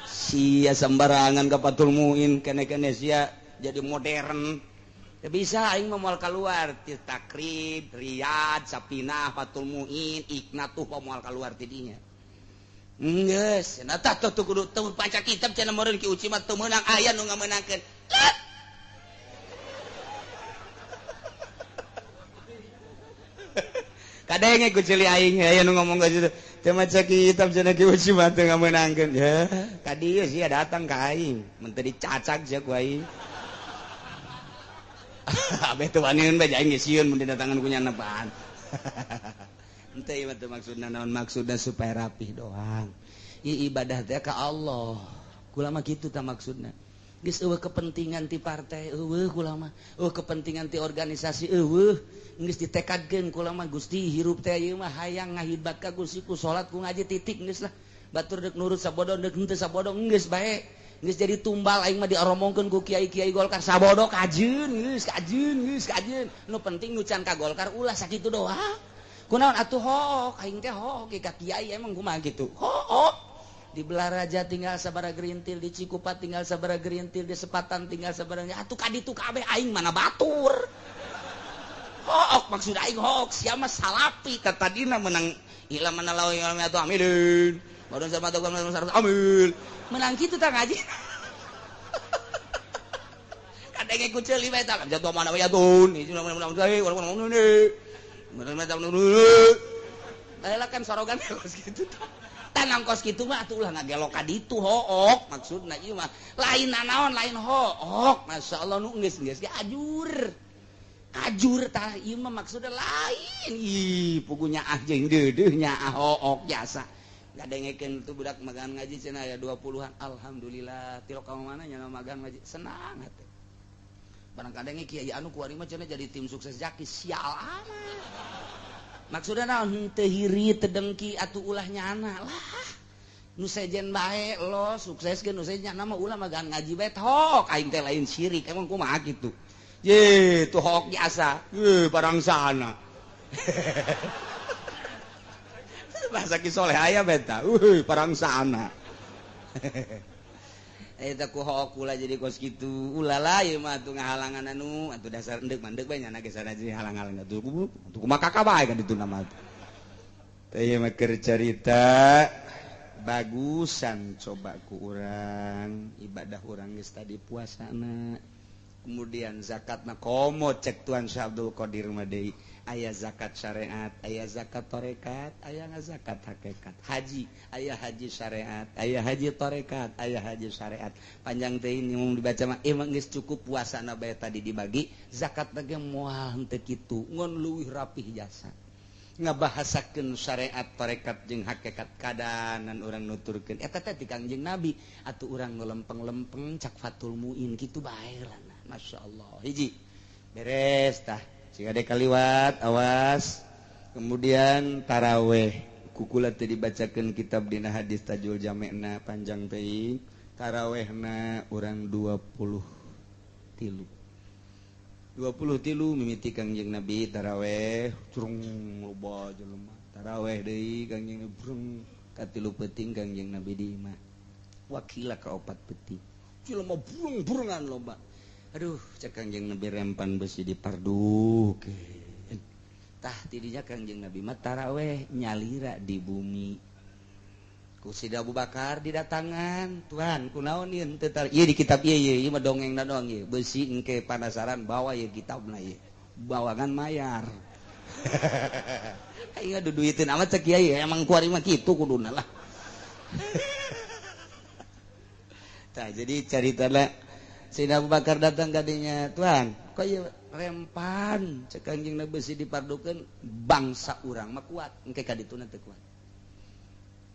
Speaker 1: sia sembarangan ka Fathul Muin kene-kene sia jadi modern. Ya bisa aing mah moal kaluar ti Takrib, Riyad, Sapinah, Fathul Muin, Iknatuh moal kaluar ti dinya. Geus, cenah tah tuh kudu teu baca kitab cenah meureun Ki Uci mah teu meunang aya nu ngamenangkeun. Kadenge ku ceuli aing aya nu ngomong ka situ. Teu maca kitab cenah Ki Uci mah teu ngamenangkeun. Ya, ka dieu sia datang ka aing, mun teu dicacag sia ku aing. Abeh teu waniun bae aing geus sieun mun didatangan ku nyanepaan. Henteu ieu mah teu maksudna naon, maksudna supaya rapih doang. Ieu ibadah teh ka Allah. Kula mah kitu tah maksudna. Geus eueuh kepentingan ti partai eueuh kula mah, eueuh kepentingan ti organisasi eueuh, geus ditekadkeun kula mah Gusti hirup teh ieu mah hayang ngahidmat ka Gusti ku salat ku ngaji titik geus lah. Batur deuk nurut sabodo deuk henteu sabodo geus bae. Geus jadi tumbal aing mah dioromongkeun ku kiai-kiai Golkar sabodo kajeun geus kajeun geus kajeun. Nu penting nu can ka Golkar ulah sakitu doang. Kunaon atuh hook aing teh hook ka kiai emang kumaha kitu. Hook. Di Belaraja tinggal sabara gerintil, di Cikupa tinggal sabara gerintil, di Sepatan tinggal sabara atuh ka ditu kabeh aing mana batur. Hook maksud aing hook sia mah salapi tatadina menang ila mana lawe atuh amilin. Baru sama tuh amil. Menang kitu tah ngaji. Kadenge ku ceuli bae tah jatuh mana we atun. Baheula kan sorogan kos kitu tah. Tanam kos kitu mah atuh ulah ngagelok ka ditu hook maksudna ieu mah lain nanaon lain hook masyaallah nu geus geus ge ajur. Ajur tah ieu mah maksudna lain. Ih pugunya ah jeung deudeuh nya ah hook jasa. Ngadengekeun tuh budak magang ngaji cenah aya 20-an alhamdulillah tilok ka mana nya magang ngaji senang hate. Barang kadenge kiai anu kuari mah cenah jadi tim sukses Jaki sial amat. Maksudna naon henteu hiri teu dengki atuh ulah nyana lah. Nu sejen bae lo sukseskeun nu sejen nyana mah ulah magang ngaji bae hook aing teh lain syirik emang kumaha kitu. Ye tuh hook biasa. Ye barang sana. Bahasa Ki Soleh aya beta. Euy parang sana. Eta ku hook ulah jadi kos kitu. Ulah lah ieu mah atuh ngahalangan anu atuh dasar endek mandek bae nyana ge sana jadi halang-halang atuh atuh kumaha kakak bae kan ditu nama teh. Teh ieu mah keur carita bagusan coba ku urang ibadah urang geus tadi puasana. Kemudian zakatna komo cek Tuan Syekh Abdul Qadir mah deui aya zakat syariat, aya zakat tarekat, aya zakat hakikat. Haji, aya haji syariat, aya haji tarekat, aya haji syariat. Panjang teh ini mun dibaca mah emang geus cukup puasana bae tadi dibagi, zakat ge moal henteu kitu, ngon leuwih rapih jasa. Ngabahasakeun syariat tarekat jeung hakikat kadanan urang nuturkeun. Eta teh ti Kangjeng Nabi atuh urang nu lempeng-lempeng cak Fathul Muin kitu bae lah. Masya Allah hiji beres tah jika ada kaliwat awas. Kemudian taraweh kukula teu dibacakeun kitab dina hadis Tajul Jamena panjang teuing tarawehna urang 23 mimiti Kangjeng Nabi taraweh curung loba jelema taraweh deui Kangjeng Nabi brung katilu peuting Kangjeng Nabi di imah wakila ka opat peuting jelema burung-burungan loba. Aduh, cek Kangjeng Nabi rempan besi dipardukeun. Tah tidinya Kangjeng Nabi mah taraweh nyalira di bumi. Ku Sida Abu Bakar didatangan, "Tuhan, kunaon ieu teu tar ieu di kitab ieu ieu ieu mah dongengna doang ieu. Besi engke panasaran bawa ieu kitabna ieu. Bawangan mayar." Aing ngaduduiteun amat cek kiai, emang kuari mah kitu kuduna lah. Tah jadi caritana Sayyidina Abu Bakar datang kadinya, "Tuhan, kok ieu rempan cek Kangjeng Nabi besi dipardukeun bangsa urang mah kuat, engke ka dituna teu kuat."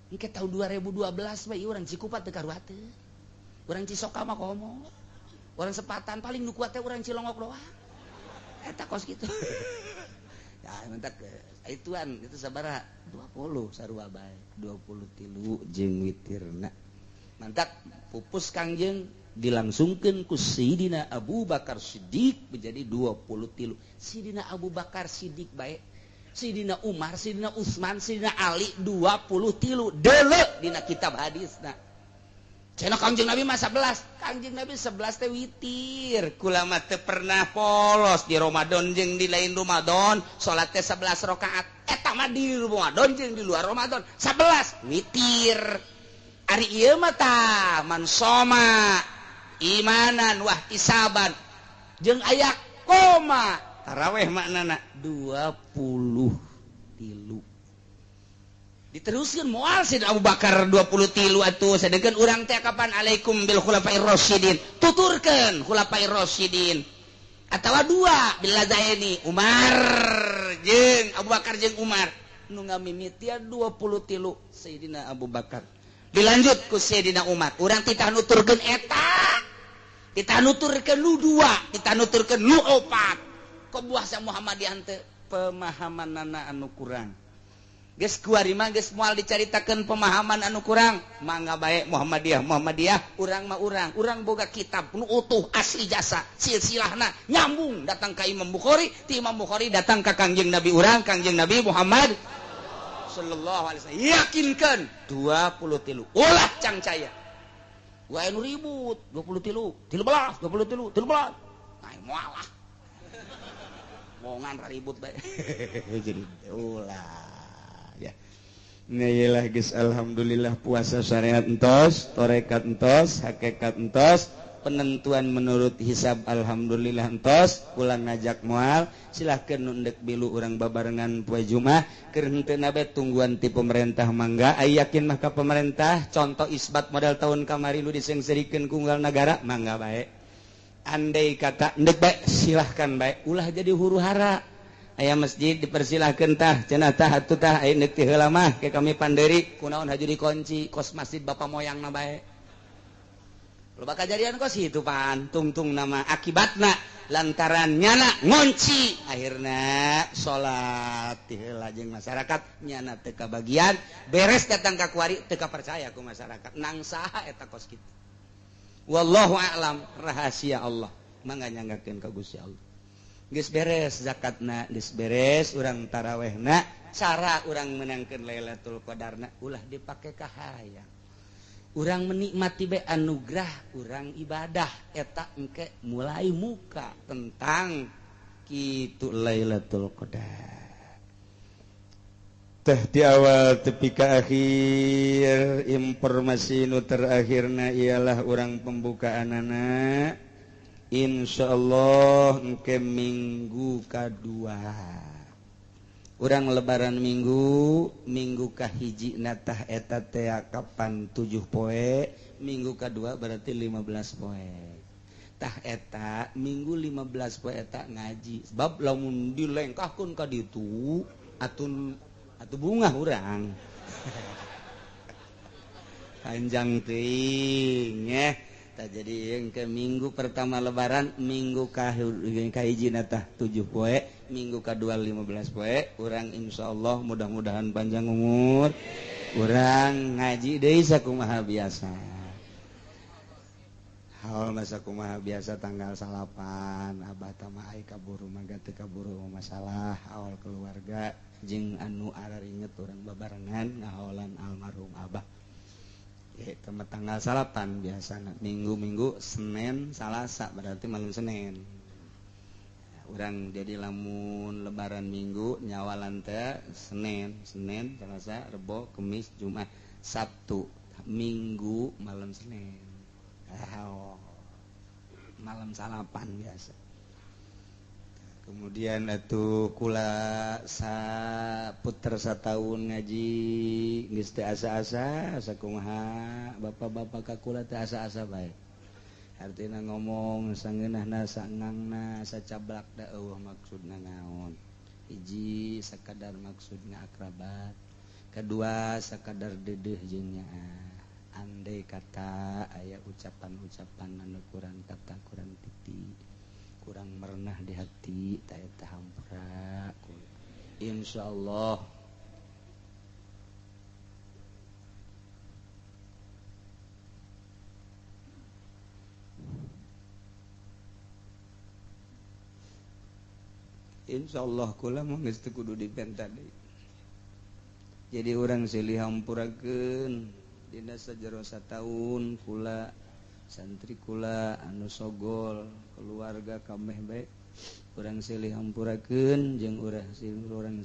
Speaker 1: Engke tahun 2012 mah ieu urang Cikupa teu karuateun. Urang Cisoka mah komo. Urang Sepatan paling nu kuat teh urang Cilongok doang. Eta kos kitu. Ya mentak ituan itu sabaraha 20 sarua bae, 23 jeung witirna. Mantak pupus Kangjeng dilangsungkeun ku Sayyidina Abu Bakar Siddiq menjadi 23. Sayyidina Abu Bakar Siddiq bae, Sayyidina Umar, Sayyidina Utsman, Sayyidina Ali 23 deuleu dina kitab hadisna. Cenah Kangjeng Nabi mah 11. Kangjeng Nabi 11 teh witir. Kula mah teu pernah polos di Ramadan jeung di lain Ramadan, salat teh 11 rakaat. Eta mah di Ramadan jeung di luar Ramadan 11 witir. Ari ieu mah tah man soma imanan wahtisaban jeung aya koma taraweh maknana 23 diteruskeun moal Sayyidina Abu Bakar 23 atuh sedengkeun urang teh kapan alaikum bil khulafair rasyidin tuturkeun khulafair rasyidin atawa dua billazaini Umar jeung Abu Bakar jeung Umar nu ngamimitian 23 Sayyidina Abu Bakar dilanjut ku Sayyidina Umar urang titah nuturkeun eta Kita nuturkeun nu 2, kita nuturkeun nu 4. Kok buah sa Muhammadiyah teh pemahamanana anu kurang. Geus kuari mah geus moal dicaritakeun pemahaman anu kurang. Mangga bae Muhammadiyah, Muhammadiyah, urang mah urang. Urang boga kitab nu utuh asli jasa, silsilahna nyambung datang ka Imam Bukhari, ti Imam Bukhari datang ka Kangjeng Nabi urang, Kangjeng Nabi Muhammad sallallahu alaihi wasallam. Yakinkeun 23. Ulah cangcaya. Wae nu ribut 23, 13, 23, 13. Nah, moal lah. Mongan ribut bae. Jadi ulah ya. Nah, geus alhamdulillah puasa syariat entos, tarekat entos, hakikat entos, penentuan menurut hisab alhamdulillah entos, pulang ngajak moal, silahkan nu endek bilu urang babarengan poe Jumat, keur henteu nabe tungguan ti pemerintah mangga, ai yakin mah ka pemerintah, contoh isbat model tahun kamari nu disengserikeun ku unggal nagara, mangga bae. Andai kata endek bae silahkan bae, ulah jadi huru hara. Aya masjid dipersilahkan tah cenah tah atuh tah aya neuk ti heula mah ke kami panderi kunaon haju dikunci kos masjid bapak moyangna bae. Loba kajadian kos itu pan tungtung nama akibatna lantaran nyana ngunci akhirna salat ti heula jeung masyarakat nyana teu kabagian beres datang ka kuari teu kapercaya ku masyarakat nang saha eta kos kitu. Wallahu a'lam, rahasia Allah mangga nyanggakeun ka Gusti Allah. Geus beres zakatna, geus beres urang tarawehna, cara urang menangkeun Lailatul Qadarna ulah dipake ka hayang. Urang menikmati bae anugerah urang ibadah eta engke mulai muka tentang kitu Lailatul Qadar. Teh di awal tepi ka akhir informasi nu terakhirna ialah urang pembukaanana. Insyaallah engke minggu kadua. Urang lebaran minggu, minggu kahiji natah eta teh kapan 7 poe, minggu kadua berarti 15 poe. Tah eta minggu 15 poe eta ngaji. Sebab lamun dilengkahkeun ka ditu atun atuh bungah urang. Panjang teuing nya. Jadi yang ke minggu pertama lebaran minggu kahiji natah 7 poe, minggu kedua 15 poe, urang insyaallah mudah-mudahan panjang umur, urang ngaji deui sakumaha biasa. Haul mah sakumaha biasa tanggal 9 abah tama ai kaburu mangga teu kaburu masalah awal keluarga jeung anu araringet urang babarengan ngahaolan almarhum abah. Teman tanggal 9 biasa minggu-minggu Senin Salasa berarti malam Senin. Urang jadi lamun lebaran minggu nyawalan teh Senin, Senin, Selasa, Rebo, Kemis, Jumat, Sabtu, Minggu malam Senin. Oh, malam salapan biasa. Kemudian atuh kula saputer sataun ngaji geus teu asa-asa sakumaha bapak-bapak ka kula teu asa-asa bae. Artina ngomong sangeunahna sangangna sacablak da eueuh maksudna naon. Hiji sakadar maksudna akrabat, kedua sakadar deudeuh jeung nyaah. Andai kata aya ucapan-ucapan anu kurang kata kurang titik kurang merenah di hati ta eta hampura. Insyaallah insyaallah kula mah geus teu kudu dipenta deui. Jadi urang silih hampurakeun dina sajero sataun kula santri kula anu sogol keluarga kameh bae urang silih hampurakeun jeung urang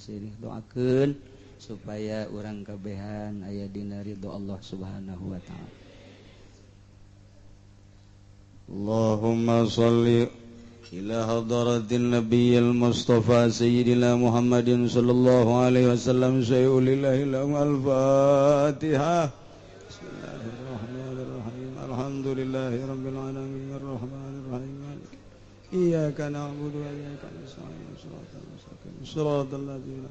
Speaker 1: silih doakeun supaya urang kabehan aya dina ridho Allah Subhanahu wa taala. Allahumma shalli ila hadratin nabiyil mustafa sayyidina Muhammadin sallallahu alaihi wasallam sayyidil al-Fatihah. Bismillahirrahmanirrahim. Alhamdulillahi rabbil alamin arrahmanir rahim. Iyyaka na'budu wa iyyaka nasta'in. Shiratal mustaqim. Shiratal ladzina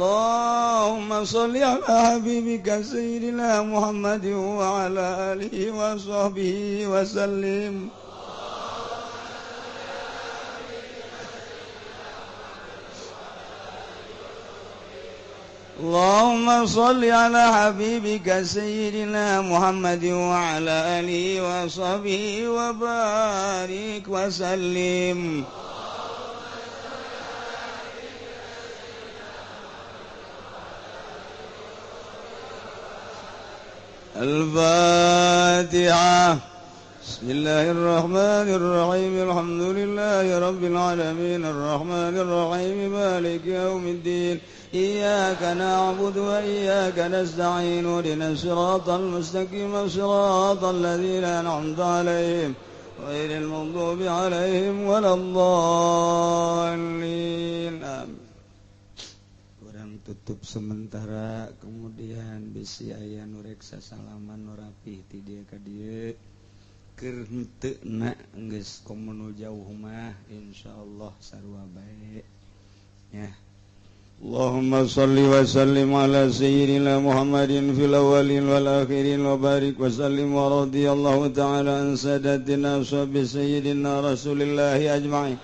Speaker 2: اللهم صل على حبيبك سيدنا محمد وعلى آله وصحبه وسلم. اللهم صل على حبيبك سيدنا محمد وعلى آله وصحبه وبارك وسلم. الفاتحة. بسم الله الرحمن الرحيم. الحمد لله رب العالمين الرحمن الرحيم مالك يوم الدين. إياك نعبد وإياك نستعين اهدنا الصراط المستقيم صراط الذين أنعمت عليهم غير المغضوب عليهم ولا الضالين. آمين. Orang tutup sementara, kemudian bisi aya nu rek sasalaman nu rapih ti dieu ka dieu keur henteu na geus komo nu jauh mah insyaallah sarua bae nya. Allahumma salli wa sallim ala sayyidina Muhammadin fil awwalin wal akhirin wa barik wa sallim wa radiyallahu ta'ala an sadatina ashabi sayyidina Rasulillahi ajma'in.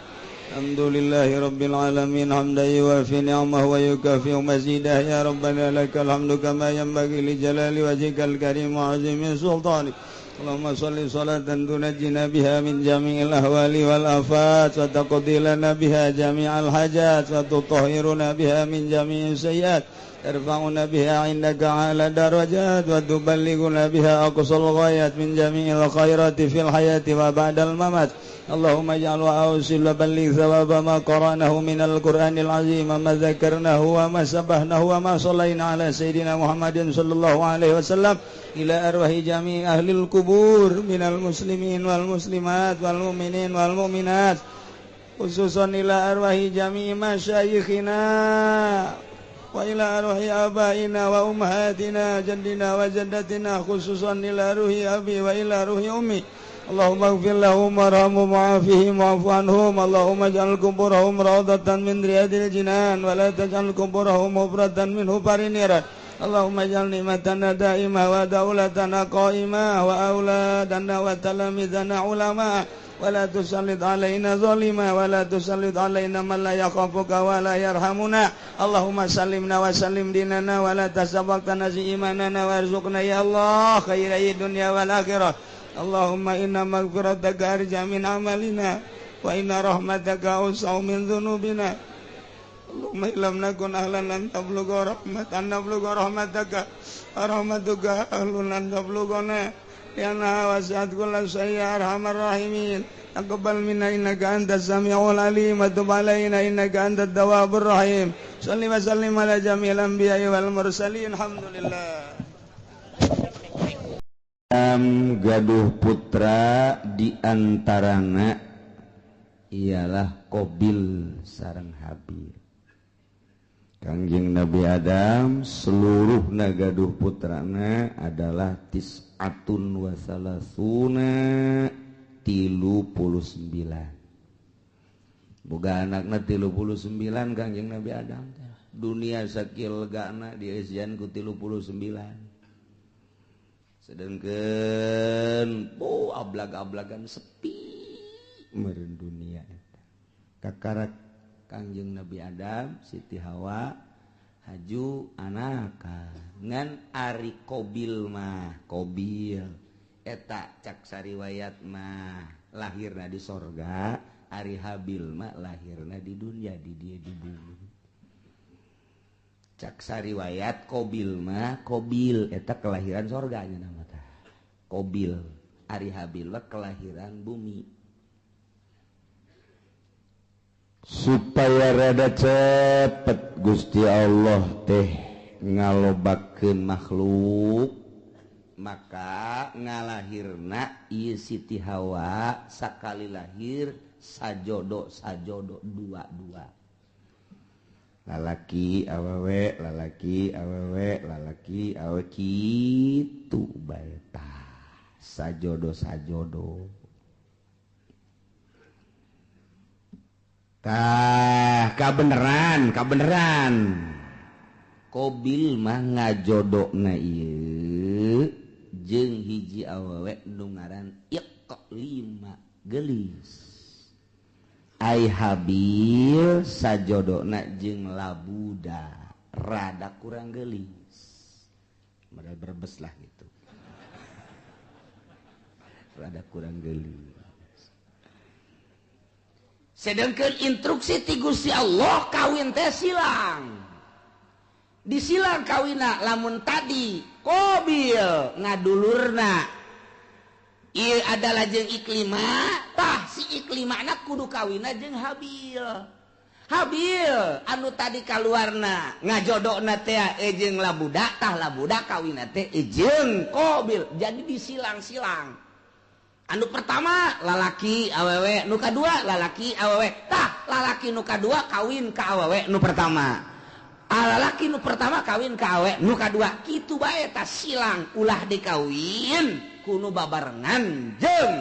Speaker 2: Alhamdulillahi rabbil alamin hamdan yuwafi ni'amahu wa yukafi mazidah. Ya rabbana lakal hamdu kama yanbaghi li jalali wajhikal karim wa 'azimi sultanik. Allahumma salli salatan tunajjina biha min jami'il ahwali wal afat wa taqdi lana biha jami'al hajat wa tutahhiruna biha min jami'is sayyiat tarfa'una biha 'indaka 'ala darajat wa tuballighuna biha aqsal ghayat min jami'il khairati fil hayati wa ba'dal mamat. Allahumma ij'al wa awsil wa balligh thawaba ma qara'nahu minal Qur'anil 'azim ma dzakarnahu wa ma sabbahnahu wa ma shallaina ala sayyidina Muhammadin sallallahu alaihi wasallam ila arwahi jami' ahlil kubur minal muslimin wal muslimat wal mu'minin wal mu'minat khususan ila arwahi jami' masyayikhina wa ila arwahi abaina wa ummahatina jaddina wa jaddatina khususan ila ruhi abi wa ila ruhi ummi. Allahumma ighfir lahum warhamhum wa'afihim wa'fu anhum. Allahumma ij'al kuburahum rawdatan min riyadil jinan wa la taj'al kuburahum hubratan min hubarin niran. Allahumma ij'al ni'matana da'imah wa daulatana qa'imah wa auladana wa talamizana ulama wa la tusallit alaina zalima wa la tusallit alaina man la yakhafuka wa la yarhamuna. Allahumma sallimna wa sallim dinana wa la tasabaqtana imanana warzuqna ya Allah khairai dunya wal akhirah. Allahumma inna maghfirataka arja min amalina wa inna rahmataka awsa'u min dhunubina. Allahumma illam nakun ahlan an tablugha rahmatan nablugha rahmataka rahmatuka ahlun an tablughana lianna wasi'at kulla syai'in ya arhamar rahimin. Taqabbal minna innaka antas samiul alim wa tub alaina innaka antat tawwabur rahim. Shalli wa sallim ala jami'il anbiya'i wal mursalin. Alhamdulillah.
Speaker 1: Gaduh putra diantarana ialah Qabil sareng Habil. Kangjeng Nabi Adam seluruh gaduh putrana adalah tis'atun wa salasuna 39. Boga anakna 39 Kangjeng Nabi Adam. Dunia sakil gana dieusian ku 39. Sedangkan oh ablag-ablagan sepi meureun dunia eta. Kakarak Kangjeng Nabi Adam, Siti Hawa haju anaka ngan ari Qabil mah Qabil eta cak sariwayat mah lahirna di sorga, ari Habil mah lahirna di dunia di dieu di bumi. Cak sariwayat Qabil mah Qabil eta kelahiran sorganya nama tah Qabil, ari Habil mah kelahiran bumi. Supaya rada cepet Gusti Allah teh ngalobakeun makhluk maka ngalahirna ieu Siti Hawa sakali lahir sajodo sajodo dua-dua. Lalaki awewe lalaki awewe lalaki awewe kitu bae tah sajodo sajodo. Tah kabeneran kabeneran Kobil mah ngajodokna ieu jeung hiji awewe nu ngaran Iqlima geulis. Ai Habil sajodokna jeung Labuda rada kurang geulis. Modal Brebes lah gitu. Rada kurang geulis. Sedangkan instruksi ti Gusti Allah kawin teh silang. Disilang kawina lamun tadi Kobil ngadulurna ieu adalah jeung Iklima, tah si Iklimana kudu kawina jeung Habil. Habil anu tadi kaluarna ngajodokna teh jeung Labuda, tah Labuda kawina teh jeung Kobil. Jadi disilang-silang. Anu pertama lalaki awewe, nu kadua lalaki awewe, tah lalaki nu kadua kawin ka awewe nu pertama. Lalaki nu pertama kawin ka awewe nu kadua, kitu bae tah silang ulah dikawin kuno babarengan jeung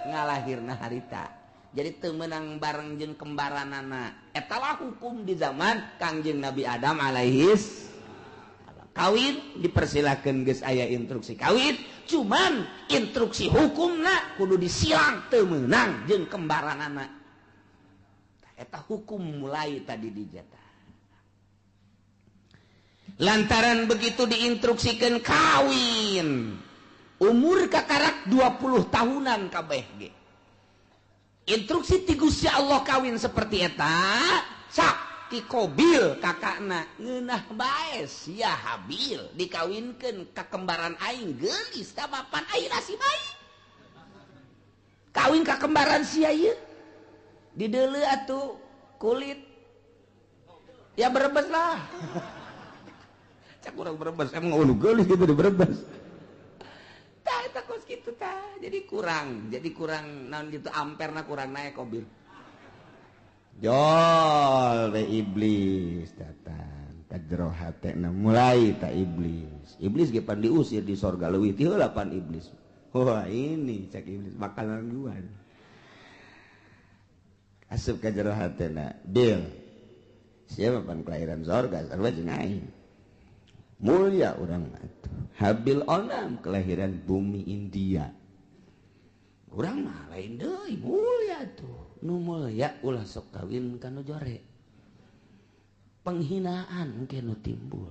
Speaker 1: ngalahirna harita. Jadi teu meunang bareng jeung kembaranana. Eta lah hukum di zaman Kangjeng Nabi Adam alaihis. Kawin dipersilakan geus aya instruksi kawin, cuman instruksi hukumna kudu disilang teu meunang jeung kembaranana. Eta hukum mulai tadi dijata. Lantaran begitu diinstruksikan kawin, umur kakarak 20 tahunan kabeh ge. Instruksi ti Gusti Allah kawin seperti eta, sak ti Kobil kakakna ngeunah bae sia Habil dikawinkeun ka kembaran aing geulis ta mapan aing nasib aing. Kawin ka kembaran sia ieu. Dideuleu atuh kulit. Ya Brebes lah. Cak urang Brebes emang ulu geulis gitu di Brebes. Tah eta kos kitu tah. Jadi kurang naon gitu amperna kurang naik Kobil. Jol we iblis datang ka jero hatena mulai ta iblis. Iblis ge pan diusir di sorga leuwih ti heula pan iblis. Wah ini cak iblis makanan gua. Asup ka jero hatena, Bil. Siapa pan kelahiran sorga sarua jeung aing. Mulia urang atuh. Habil onam kelahiran bumi India. Urang mah lain deui mulia tuh. Nu mulia ulah sok kawin ka nu jore. Penghinaan engke nu timbul.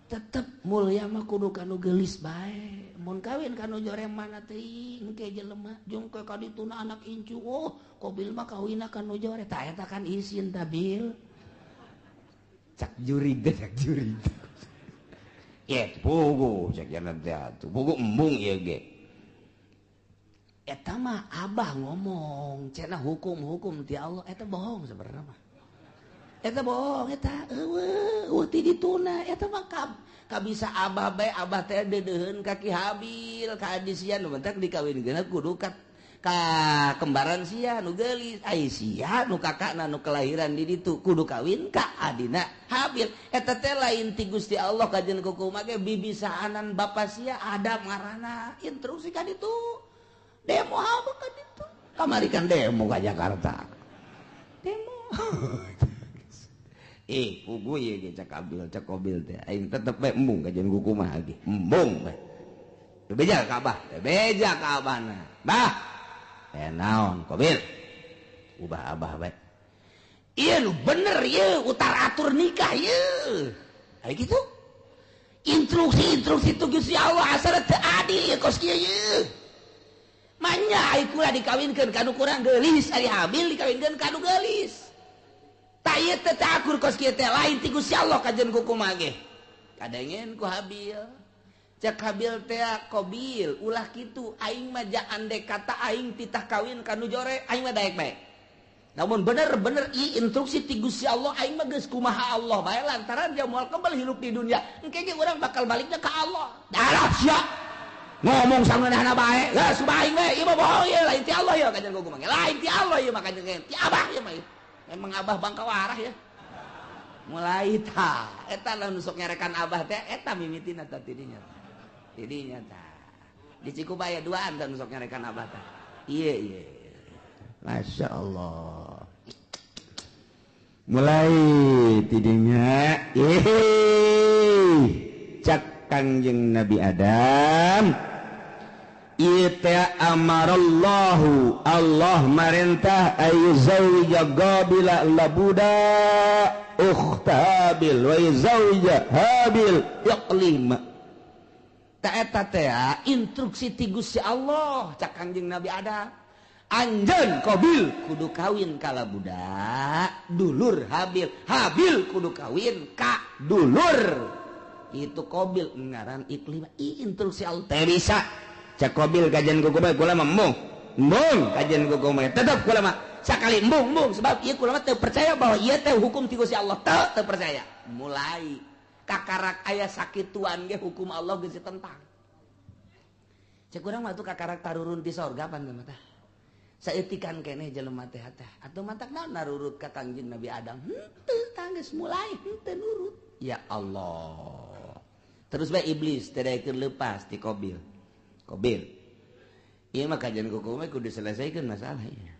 Speaker 1: Tetep mulia mah kudu ka nu geulis bae. Mun kawin ka nu jore mana teuing engke jelema jeung ke ka dituna anak incu. Oh, Kobil mah kawinna ka nu jore. Tah eta kan isin ta Bil. Cak jurig teh cak jurig. Ye pugu cek jalan teh atuh. Pugu embung ieu ge. Eta mah abah ngomong cenah hukum-hukum ti Allah eta bohong sebenarnya mah. Eta bohong eta eueuh ti dituna eta mah kabisa abah bae abah teh deudeuheun ka Ki Habil ka adi sia nu bentak dikawinkeun kudu ka kembaran sia nu geulis ai sia nu kakakna nu kelahiran di ditu kudu kawin ka adina Habil. Eta teh lain ti Gusti Allah kajen kukumaha ge bibisaanan bapa sia Adam ngaranna instruksi ka ditu. Demo apa kan itu? Kamari kan demo ke Jakarta. Demo. Pugu ieu ge cak Abil, cak Kobil teh. Aing tetep bae embung kajian kukumaha ge. Embung bae. Bebeja ka Abah, bebeja ka Abahna. Bah. Teh naon Kobil? Ubah Abah bae. Ieu nu bener ieu utar atur nikah ieu. Aya kitu. Instruksi-instruksi tu Gusti Allah asal teu adil ieu kos kieu ieu. Manya ai kula dikawinkeun ka nu kurang geulis, ari Habil dikawinkeun ka nu geulis. Tah ieu teh akur kos kieu teh lain ti Gusti Allah kajen kukumaha ge. Kadengen ku Habil. Cek Habil teh Kobil ulah kitu aing mah ja andek kata aing titah kawin ka nu jore aing mah daek bae. Namun bener-bener i instruksi ti Gusti Allah aing mah geus kumaha Allah bae lantaran dia moal kembali hirup di dunia. Engke ge urang bakal balikna ka Allah. Darah sia. Ngomong sangeunahna bae. Geus aing we ieu mah bohong ieu lain ti Allah ieu kajen kumaha. Lain ti Allah ieu mah kajen ti Abah ieu mah. Emang Abah bangka warah ya. Mulai ta eta lah nu sok nyarekan Abah teh eta mimitina tah tidinya. Tidinya ta. Di Cikubaya duaan tah nu sok nyarekan Abah tah. Ieu ieu. Masya Allah.
Speaker 2: Mulai tidinya cak Kangjeng Nabi Adam ieu teh amarallahu Allah marentah ayu zawija qabila labuda ukhta Habil wa zawija Habil iqlima.
Speaker 1: Ta eta teh instruksi ti Gusti Allah cak Kangjeng Nabi Adam. Anjeun Qabil kudu kawin ka labuda dulur Habil, Habil kudu kawin ka dulur itu Qabil ngaran Iqlima. Instruksi Allah
Speaker 2: teh bisa cak Qabil kajian kuku bae kula mah embung embung kajian kuku mah tetep kula mah
Speaker 1: sakali embung embung sebab ieu kula mah teu percaya bahwa ieu teh hukum ti Gusti Allah, teu percaya. Mulai kakarak aya sakituan ge hukum Allah geus ditentang. Cek urang mah tuh kakarak tarurun ti sorga pan teh mah tah. Saeutikan keneh jelema teh teh atuh matak naon narurut ka Kangjeng Nabi Adam. Henteu tanggeus mulai henteu nurut. Ya Allah. Terus bae iblis teh daekeun leupas ti Qabil. Qabil. Ieu mah kajian kuku mah kudu diselesaikan masalah ieu.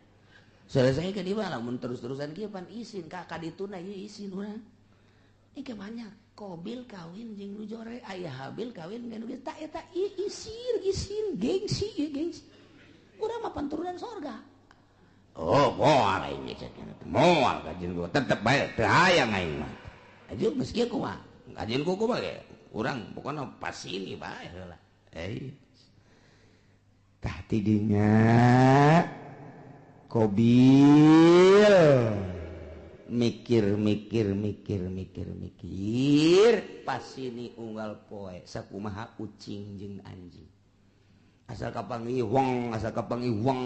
Speaker 1: Selesaikan ieu mah lamun terus-terusan kieu pan isin ka kadituna ieu isin urang. Ini banyak Qabil kawin jeung nu jore, aya Habil kawin jeung nu geus tak eta isin isin gengsi ieu gengsi. Urang mah turunan sorga.
Speaker 2: Oh, moal aing cek. Moal kajian gua tetep bae teu hayang aing mah. Aja geus kieu kumaha? Kajian kuku mah ge urang pokona pas ini bae heula. Tah tidinya Qabil mikir mikir mikir mikir mikir pas ini unggal poe sakumaha ucing jeung anjing. Asal kapanggih wong, asal kapanggih wong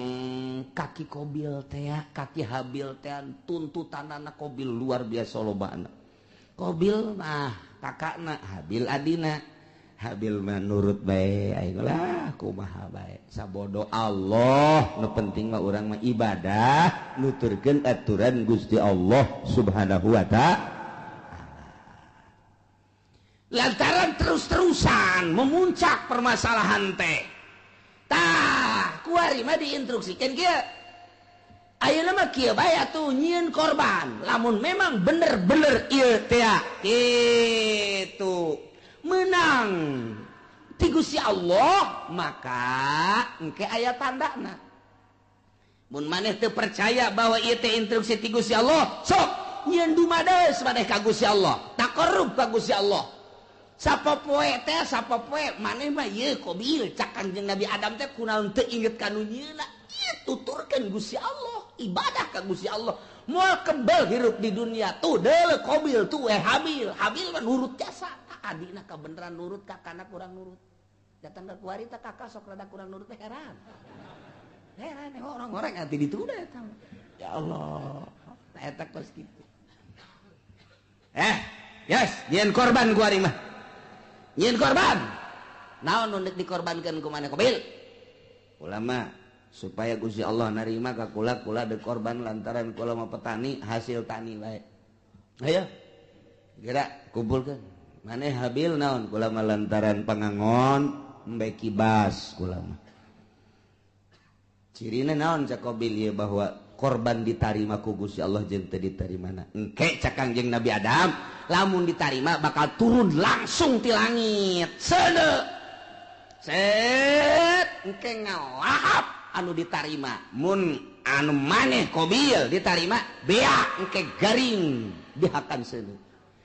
Speaker 2: kaki Qabil teh, kaki Habil teh tuntutanana Qabil luar biasa lobana. Qabil mah kakakna, Habil adina. Habil mah nurut bae aing lah kumaha bae. Sabodo Allah, nu penting mah urang mah ibadah, nuturkeun aturan Gusti Allah Subhanahu wa ta'ala.
Speaker 1: Lantaran terus-terusan memuncak permasalahan teh. Tah, kuari mah diinstruksikan kieu. Ayeuna mah kieu bae atuh nyieun korban. Lamun memang bener-bener ieu teh kitu menang ti Gusti Allah, maka engke aya tandana. Mun maneh teu percaya bahwa ieu teh instruksi ti Gusti Allah, sok nyieun dumades maneh ka Gusti Allah, taqarrub ka Gusti Allah. Sapopoe teh sapopoe maneh mah ieu Qabil cak Kangjeng Nabi Adam teh kunaon teu inget ka nu nyieunna. Ieu tuturkeun Gusti Allah, ibadah ka Gusti Allah. Moal kebel hirup di dunia tuh deuleu Qabil tuh Habil. Habil mah nurut jasa. Adina kabeneran nurut kakana kurang nurut. Datang ke kuari teh kakak sok rada kurang nurut teh heran. Heran orang-orang nanti ditunda eta. Ya Allah, eta kos kitu.
Speaker 2: Yes, nyieun korban kuari mah.
Speaker 1: Nyieun korban. Naon nu deuk dikorbankeun ku maneh Qabil?
Speaker 2: Ulama supaya Gusti Allah narima ka kula, kula deuk korban lantaran kula mah petani, hasil tani bae. Ayo. Geura kumpulkeun. Maneh Habil naon kula mah lantaran pangangon embe kibas kula mah. Cirina naon cak Qabil ieu bahwa korban ditarima ku Gusti Allah jeung teu ditarimana.
Speaker 1: Engke cak Kangjeng Nabi Adam, lamun ditarima bakal turun langsung ti langit. Seuneu. Set engke ngalahap anu ditarima. Mun anu maneh Qabil ditarima beak engke garing dihakan seuneu.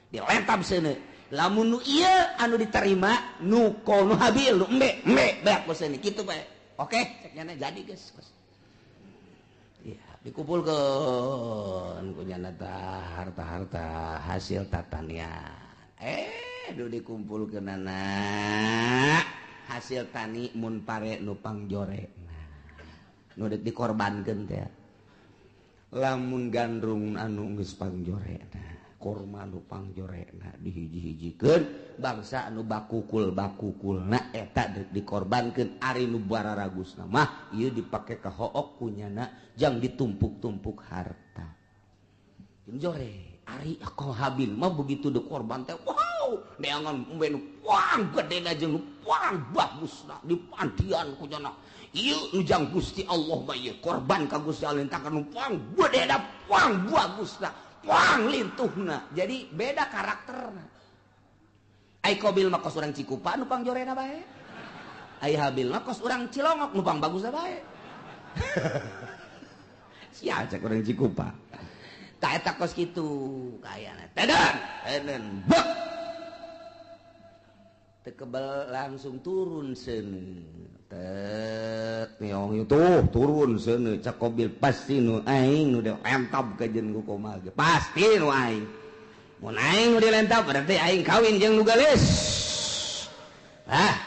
Speaker 1: Dilentab seuneu. Lamun nu ieu anu diterima nu nu Habil nu embe embe beak ku seuneu kitu bae. Oke, cek nyana jadi geus. Ya, dikumpulkeun ku nyana tah harta-harta hasil tatanian. Duh dikumpulkeunana hasil tani mun pare nu pangjore.
Speaker 2: Nu deuk dikorbankeun teh. Lamun gandrung anu geus pangjorena, korma nu pangjorekna dihiji-hijikeun bangsa anu bakukul-bakukulna eta deuk dikorbankeun ari nu bararagusna mah ieu dipake ka hook kunyana jang ditumpuk-tumpuk harta.
Speaker 1: Jore ari ako Habil mah begitu dikorban teh wow neangan embe nu puang gedena jeung nu puang bagusna dipandian kunyana ieu nu jang Gusti Allah mah ieu korban ka Gusti Allah tah nu puang gedena puang bagusna Wang lintuhna. Jadi beda karakterna. Ai Qabil mah kos urang Cikupa nu pangjorena bae. Ai Habil mah kos urang Cilongok nu pangbagusna bae. Sia cek urang Cikupa. Tah eta kos kitu kayana. Tedan, tedan bek. Teu kebel langsung turun seuneu. Tet nyong tuh turun seuneu cak Qabil pasti nu aing nu dilentab ka jeung ku kumaha ge. Pasti nu aing. Mun aing nu dilentab berarti aing kawin jeung nu geulis. Ah,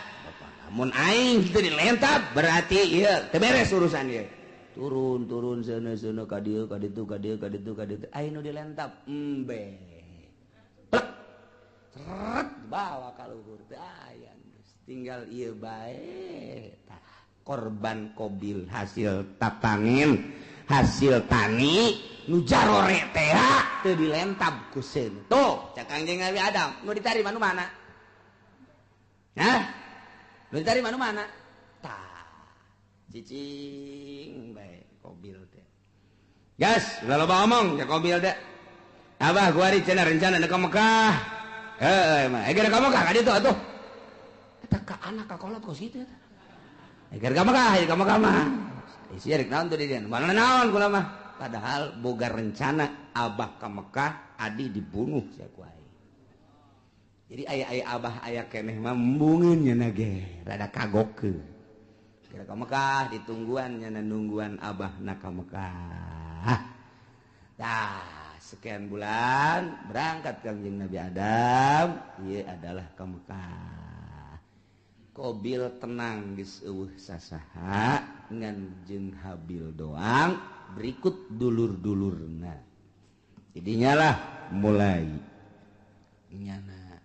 Speaker 1: mun aing teu dilentab berarti ieu teu beres urusan ieu. Turun turun seuneu seuneu ka dieu ka ditu ka dieu ka ditu ka ditu aing nu dilentab embe. Plek. Seret bawa ka luhur teu aya geus tinggal ieu bae. Tah korban Qabil hasil tatangin hasil tani nu jarore teh teu dilentab ku seuneu. Tuh cak Kangjeng Nabi Adam nu ditarima nu mana? Hah? Nu ditarima nu mana? Tah cicing bae Qabil teh. Gas, ulah loba omong cak Qabil teh. Abah kuari cenah rencana ka Mekah. Heeh mah, geura ka Mekah ka ditu atuh. Eta ka anak ka kolot kos kitu eta. Geura ka Mekah, ka Mekah mah. Isi rek naon tuh di dieu? Mana naon kula mah. Padahal boga rencana abah ka Mekah, adi dibunuh sia ku aing. Jadi aya-aya abah aya keneh mah embungeun nya ge, rada kagokeun. Geura ka Mekah ditungguan nya nungguan abah na ka Mekah. Tah, sekian bulan berangkat Kangjeng Nabi Adam, ieu adalah ka Mekah. Qabil tenang geus eueuh sasaha ngan jeung Habil doang berikut dulur-dulurna. Jadinya lah mulai nyana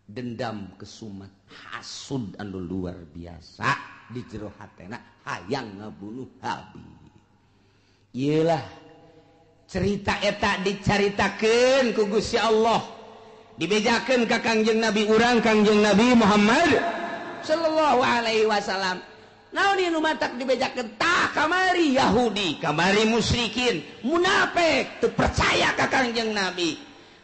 Speaker 1: dendam kesumat hasud anu luar biasa di jero hatena hayang ngabunuh Habil. Iyalah cerita eta dicaritakeun ku Gusti Allah, dibejakeun ka Kangjeng Nabi urang Kangjeng Nabi Muhammad sallallahu alaihi wasallam. Naon ieu nu matak dibejakeun? Tah kamari Yahudi, kamari musyrikin, munafik teu percaya ka Kangjeng Nabi.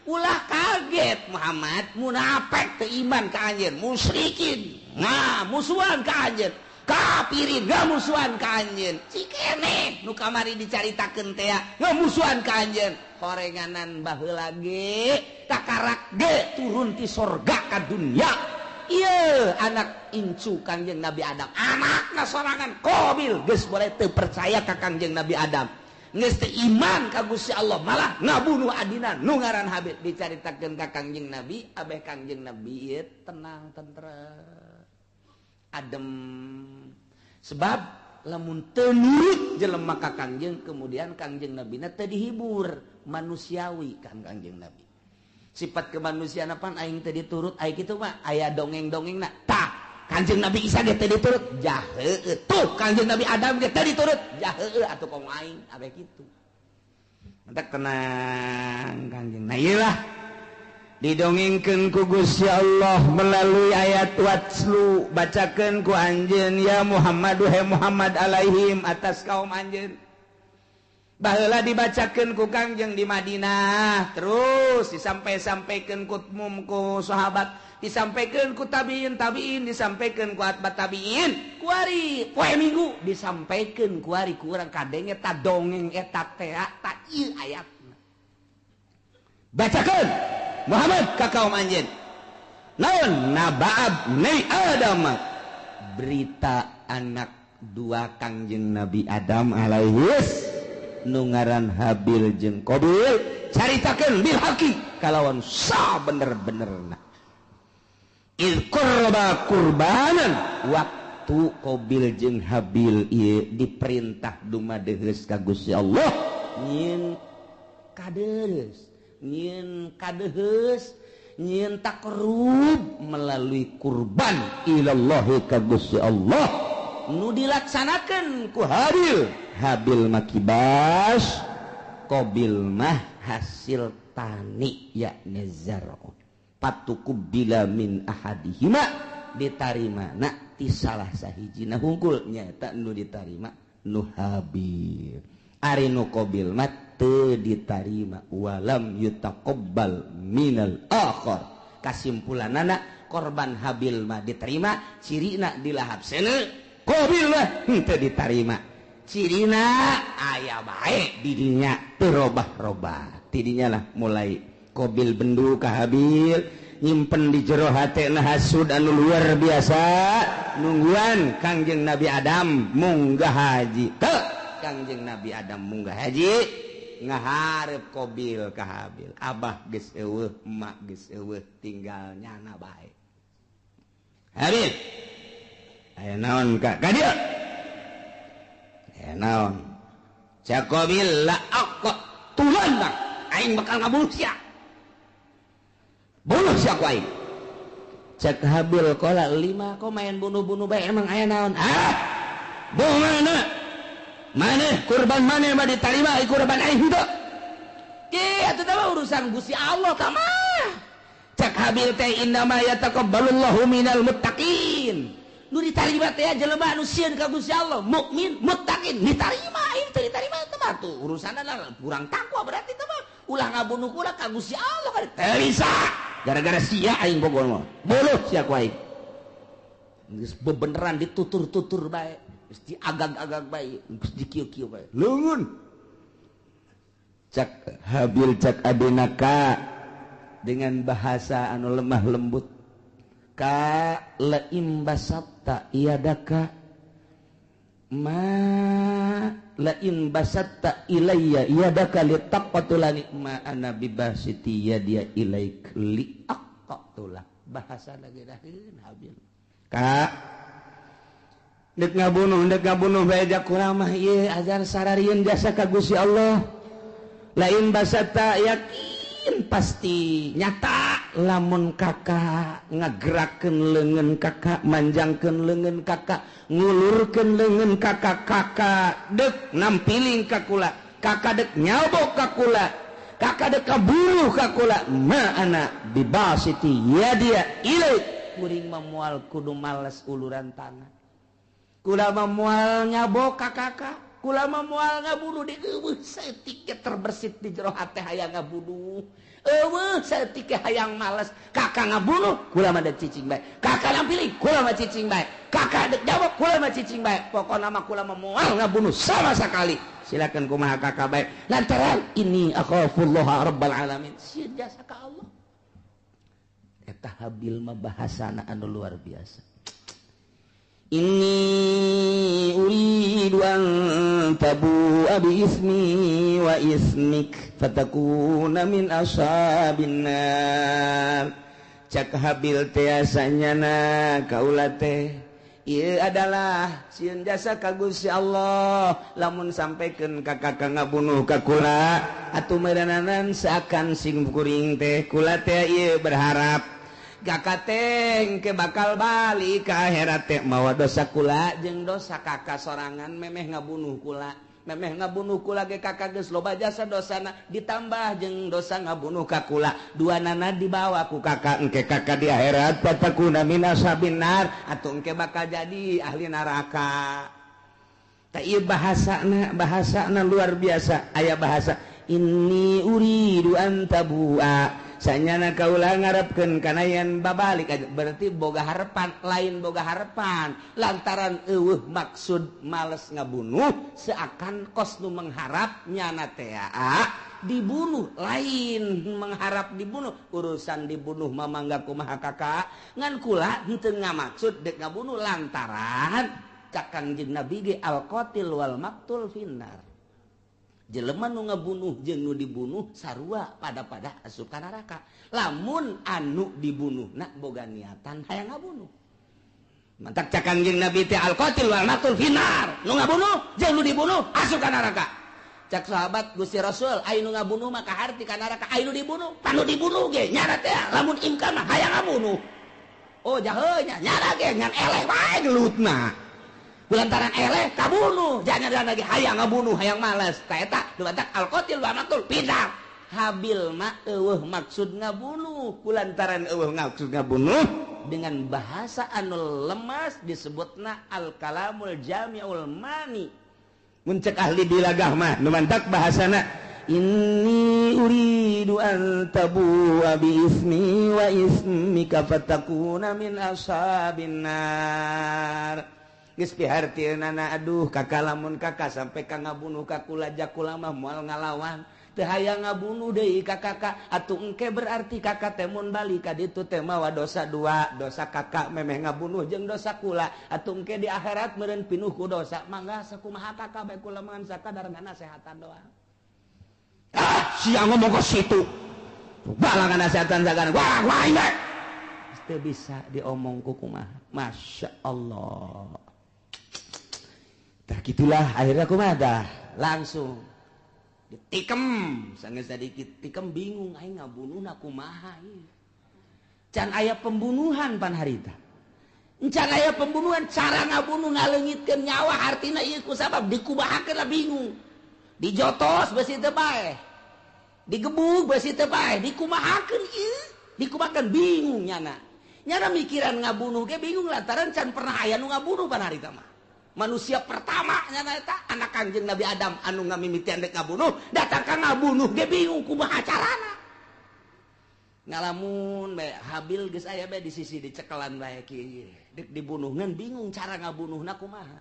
Speaker 1: Ulah kaget Muhammad, munafik teu iman ka anjeun, musyrikin nah musuhan ka anjeun, kafirin ngamusuhan ka anjeun. Cikene nu kamari dicaritakeun teh ngamusuhan ka anjeun. Horenganan baheula ge takarak ge turun ti sorga ka dunya. Ieu anak incu Kangjeng Nabi Adam, anakna sorangan Qabil geus boleh teu percaya ka Kangjeng Nabi Adam, geus teu iman ka Gusti Allah, malah ngabunuh adina nu ngaran Habil. Dicaritakeun ka Kangjeng Nabi, abeh Kangjeng Nabi ieu tenang tentrem adem, sebab lamun teu nurut jelema ka Kangjeng, kemudian Kangjeng Nabina teu dihibur manusiawi kan Kangjeng Nabi. Sifat kemanusiaan apaan aing teu diturut, aing kitu mah aya dongeng-dongengna. Tah, Kangjeng Nabi Isa ge teu diturut, jah heueuh. Tuh Kangjeng Nabi Adam ge teu diturut, jah heueuh atuh komo aing abeh kitu. Mantak tenang Kangjeng. Nah ieu lah didongengkeun ku Gusti Allah melalui ayat watslu, bacakeun ku anjeun ya Muhammad he Muhammad alaihim atas kaum anjeun. Baheula dibacakeun ku Kangjeng di Madinah, terus disampai-sampaikeun ku mum ku sahabat, disampaikeun ku tabiin tabiin, disampaikeun ku atba tabiin, kuari poe Minggu disampaikeun kuari ku urang kadenge ta dongeng eta teh ta ieu ayatna. Bacakeun Muhammad ka kaum anjeun. Naon nabaab ni Adam, berita anak dua Kangjeng Nabi Adam alaihis nu ngaran Habil jeung Qabil, caritakeun bil haqi kalawan sa bener-benerna. Il qurba qurbanan, waktu Qabil jeung Habil ieu diperintah dumadeheus ka Gusti Allah nyieun kadeus, nyieun kadeheus, nyieun takrub melalui kurban ilallahi ka Gusti Allah nu dilaksanakeun ku Habil. Habil mah kibas, Qabil mah hasil tani yakni zar'un. Patuqubila min ahadihima, ditarima na ti salah sahijina hungkul nyaeta nu ditarima nu Habil. Ari nu Qabil mah teu ditarima walam yutaqabbal minal akhar. Kasimpulanana korban Habil mah diterima cirina dilahap seuneu, Qabil mah henteu diterima cirina aya bae di dinya teu robah-robah. Tidinya lah mulai Qabil bendu ka Habil, nyimpen di jero hatena hasud anu luar biasa, nungguan Kangjeng Nabi Adam munggah haji. Teu Kangjeng Nabi Adam munggah haji ngaharep Qabil ka Habil, abah geus eueuh, emak geus eueuh, tinggal nyana bae. Habil aya naon ka ka dieu? Aya naon? Cak Qabil la aqqa tulan bang, aing bakal ngabunuh sia. Bunuh sia ku aing. Cak Habil qala lima kok main bunuh-bunuh bae emang aya naon? Ah! Bunuh maneh kurban maneh mah ditarima ai kurban aing henteu. Ki atuh teh urusan Gusti Allah tah mah. Cak Habil teh innama yataqabbalullahu minal muttaqin. Nu ditarima teh jelema anu sieun ka Gusti Allah, mukmin, muttaqin, ditarima aing teu ditarima teh mah tuh urusanna kurang takwa berarti teh mah. Ulah ngabunuh kula ka Gusti Allah kan teu bisa. Gara-gara sia aing bogor mah. Buluh sia ku aing. Geus bebeneran ditutur-tutur bae, geus diagag-agag bae, geus dikieu-kieu bae. Leungeun. Cak Habil cak adina ka dengan bahasa anu lemah lembut. Ka laim basatta iadaka ma lain basatta ilayya iadaka litaqatulani ma ana bibasiti yadia ilaik liaqatula. Bahasa lagi daheun Habil. Ka dek ngabunuh bae jak kurang mah ieu ajar sararieun jasa ka Gusti Allah. Lain basatta yakin pasti nyata lamun kakak ngagerakeun leungeun kakak, manjangkeun leungeun kakak, ngulurkeun leungeun kakak, kakak dek nampiling ka kula, kakak dek nyabok ka kula, kakak dek kaburuh ka kula, ma ana bibasiti yadia ilaik. Kuring mah moal kudu males uluran tangan, kula mah moal nyabok ka kakak, kula mah moal ngabunuh di eueuh saeutik ge terbersit di jero hate hayang ngabunuh. Eueuh saeutik ge hayang males, kakak ngabunuh kula mah dek cicing bae, kakak nampiling kula mah cicing bae, kakak dek jawab kula mah cicing bae, pokona mah kula mah moal ngabunuh sama sekali. Silakan kumaha kakak bae lantaran ini akhafullah rabbal alamin, sieun jasa ka Allah. Eta Habil mah bahasana anu luar biasa. Inni uridu an tabu'a bi ismi wa ismik fatakuna min ashabin nar. Cak Habil teh asanyana kaula teh ieu adalah sieun jasa ka Gusti Allah lamun sampaikan ka kakak ngabunuh ka kula atuh meureunanan seakan sing kuring teh kula teh ieu berharap kakak teh ke bakal balik ka akhirat teh mawa dosa kula jeung dosa kakak sorangan memeh ngabunuh kula, memeh ngabunuh kula ge kakak geus loba jasa dosana ditambah jeung dosa ngabunuh ka kula, dua nana dibawa ku kakak engke kakak di akhirat fatakuna min ashabin nar atuh engke bakal jadi ahli neraka. Tah ieu bahasana, bahasana luar biasa. Aya bahasa inni uridu an tabua sanyana kaula ngarepkeun kana yen babalik aja, berarti boga harepan, lain boga harepan lantaran eueuh maksud males ngabunuh seakan kos nu mengharap nyana teh dibunuh, lain mengharap dibunuh, urusan dibunuh mah mangga kumaha kakak ngan kula henteu ngamaksud dek ngabunuh lantaran cak Kangjeng Nabi ge al qatil wal maqtul finnar. Jelema nu ngabunuh jeung nu dibunuh sarua pada-pada asup ka neraka. Lamun anu dibunuhna boga niatan hayang ngabunuh. Mantak cak Kangjeng Nabi teh al qatil wal maqtul finnar. Nu ngabunuh jeung nu dibunuh asup ka neraka. Cak sahabat Gusti Rasul, ai nu ngabunuh mah kaharti ka neraka, ai nu dibunuh, panu dibunuh ge nyana teh lamun imkan mah hayang ngabunuh. Oh jaheuh nya nyana ge ngan eleh bae gelutna. Lantaran eleh kabunuh, jangan lagi hayang ngabunuh, hayang males. Ta eta dumatak al qatil wa maqtul pintar. Habil mah eueuh maksud ngabunuh, kulantaran eueuh maksud ngabunuh dengan bahasa anu lemas disebutna al kalamul jami'ul mani. Mun cek ahli bilagah mah nu mantak bahasana inni uridu an tabu'a bi ismi wa ismika fatakuna min ashabin nar. Geus pihartieunana aduh kakak lamun kakak sampai ka ngabunuh ka kula jakula mah moal ngalawan. Teu hayang ngabunuh deui ka kakak atuh engke berarti kakak teh mun balik ka ditu teh mawa dosa dua, dosa kakak memeh ngabunuh jeung dosa kula atuh engke di akhirat meureun pinuh ku dosa. Mangga sakumaha kakak bae kula mah sakadar ngasehatan doang. Ah, sia ngomong ke situ. Balangan nasehatan sagana. Wah, wah ini. Teu bisa diomong ku kumaha. Masya Allah. Tah gitulah akhirnya kumaha dah langsung ditikem sangat sedikit tikem bingung aing ngabunuhna kumaha ieu. Can aya pembunuhan pan harita. Can aya pembunuhan cara ngabunuh ngaleungitkeun nyawa artina ieu ku sabab dikumahakeun lah bingung. Dijotos besi teu paeh. Digebug besi teu paeh, dikumahakeun ieu, dikumahakeun bingung nyana. Nyana mikiran ngabunuh ge bingung lantaran can pernah aya nu ngabunuh pan harita mah. Manusia pertama nyana eta anak Kangjeng Nabi Adam anu ngamimitian dek ngabunuh, datang ka ngabunuh ge bingung kumaha carana. Ngalamun bae Habil geus aya bae di sisi dicekelan bae kieu. Dek dibunuh ngan bingung cara ngabunuhna kumaha.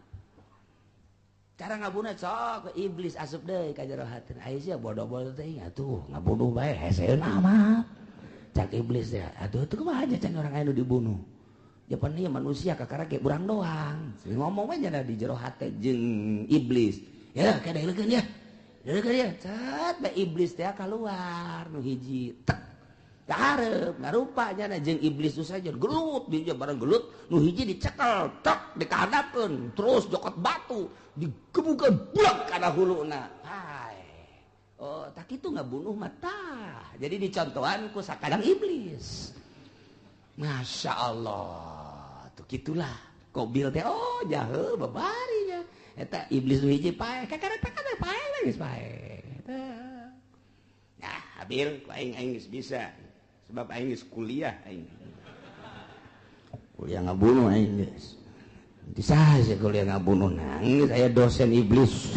Speaker 1: Cara ngabunuh sok iblis asup deui ka jero hatina. Aya sia bodoh-bodoh teh atuh ngabunuh bae heseuna mah. Cak iblis teh atuh teu kumaha aja can orang aya nu dibunuh. Japan ieu manusia kakara ge urang doang. Ngomong we nya di jero hate jeung iblis. Ya kadeulekeun ya. Deulekeun ya. Cet bae iblis teh kaluar nu hiji tek. Kahareup ngarupa nya jeung iblis nu saja gelut dia bareng gelut nu hiji dicekel tek dikahadapkeun terus jokot batu digebukeun buak kana huluna. Hai. Oh, tak kitu ngabunuh mah tah. Jadi dicontohan ku sakadang iblis. Masya Allah, tuh gitulah. Kobil teh, oh jahe babarinya. Eta iblis nu hiji paeh, kakara teh paeh geus paeh. Nah, Habil, ku aing aing geus bisa. Sebab aing geus kuliah aing. Kuliah ngabunuh aing geus. Bisa sih kuliah ngabunuh nangis aya dosen iblis.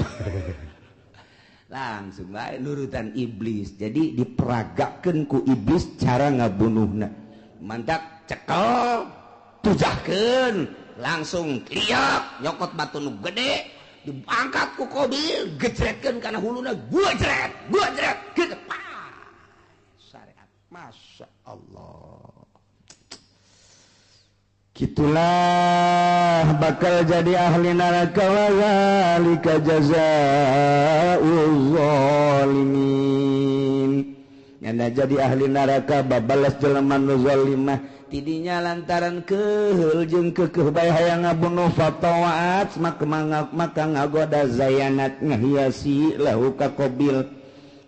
Speaker 1: Langsung bae nurutan iblis. Jadi diperagakeun ku iblis cara ngabunuhna. Mantak cekel tujahkeun langsung liak nyokot batu nu gede diangkat ku Kobil gejretkeun kana huluna gua jret gitu syariat. Masya Allah,
Speaker 2: gitulah bakal jadi ahli neraka wa zalika jazaa'uz zalimin. Nyana jadi ahli neraka babalas jelema nu zalimah tidinya lantaran keheul jeung keukeuh bae hayang ngabunuh fatawaat maka ngagoda zayanat ngahiasi lahu ka Qabil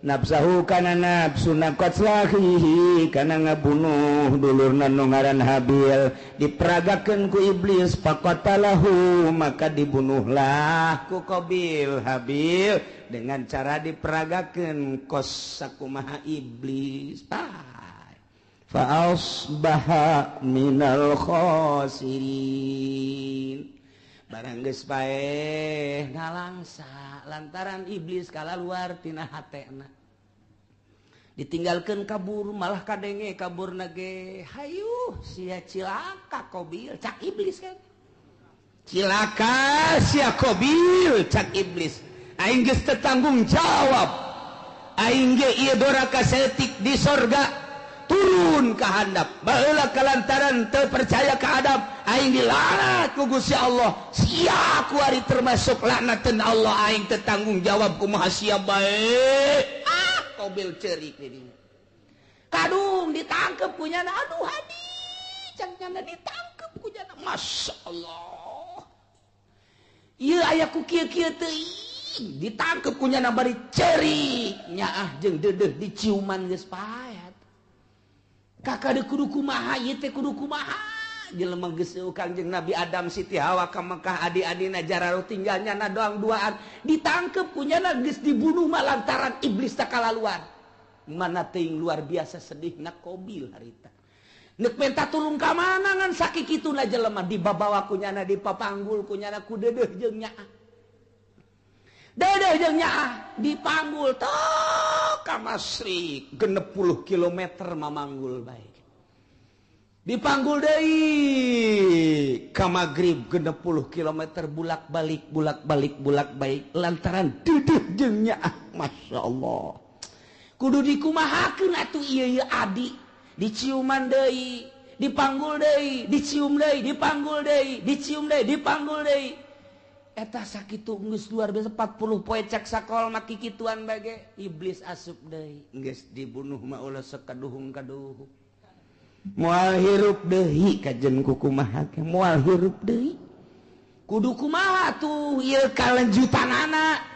Speaker 2: nafsahu kana nafsuna qatlahihi kana ngabunuh dulurna nu ngaran Habil diperagakeun ku iblis faqatalahu maka dibunuhlah ku Qabil Habil dengan cara diperagakeun kos sakumaha iblis. Fa asbaha minal khasirin. Barang geus paeh ngalangsa lantaran iblis kalaluar tina hatena. Ditinggalkeun kabur malah kadenge kaburna ge hayuh sia cilaka Qabil cak iblis kan.
Speaker 1: Cilaka sia Qabil cak iblis. Aing geus teu tanggung jawab. Aing ge ieu doraka saeutik di sorga turun ka handap. Baheula kalantaran teu percaya ka Adam, aing dilaknat ku Gusti Allah. Sia kuari termasuk laknateun Allah, aing teu tanggung jawab kumaha sia bae. Ah, Qabil ceurik di dinya. Kadung ditangkep ku nyana, aduh hadi, cang nyana ditangkep ku nyana. Masya Allah. Ieu aya ku kieu-kieu teuing. Ditangkep ku nyana bari ceurik nyaah jeung deudeuh diciuman geus paet. Kakak de kudu kumaha ieu teh kudu kumaha jelema geus Kangjeng Nabi Adam Siti Hawa ka Mekah adi-adina jararo tinggal nyana doang duaan ditangkep ku nyana geus dibunuh mah lantaran iblis teh kalaluan. Mana teuing luar biasa sedihna Qabil harita. Nek minta tulung ka mana ngan sakikituna jelema dibabawa ku nyana dipapanggul ku nyana ku deudeuh jeung nyaah. Dedeh jeung nyaah dipanggul tok ka Masyrik 60 km mamanggul bae. Dipanggul deui ka Maghrib 60 km bulak-balik bulak-balik bulak-balik lantaran dedeh jeung nyaah. Masya Allah. Kudu dikumahakeun atuh ieu ieu adi diciuman deui, dipanggul deui, dicium deui, dipanggul deui, dicium deui, dipanggul deui. Eta sakitu geus luar biasa 40 poe cek sakol mah kikituan bage iblis asup deui geus dibunuh mah ulah sekaduhung-kaduhung moal hirup deui kajen kukumaha ge moal hirup deui kudu kumaha tuh ieu kalanjutanana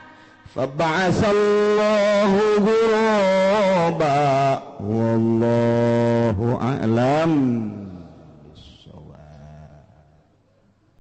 Speaker 2: Faba'asallahu ghuraba wallahu a'lam.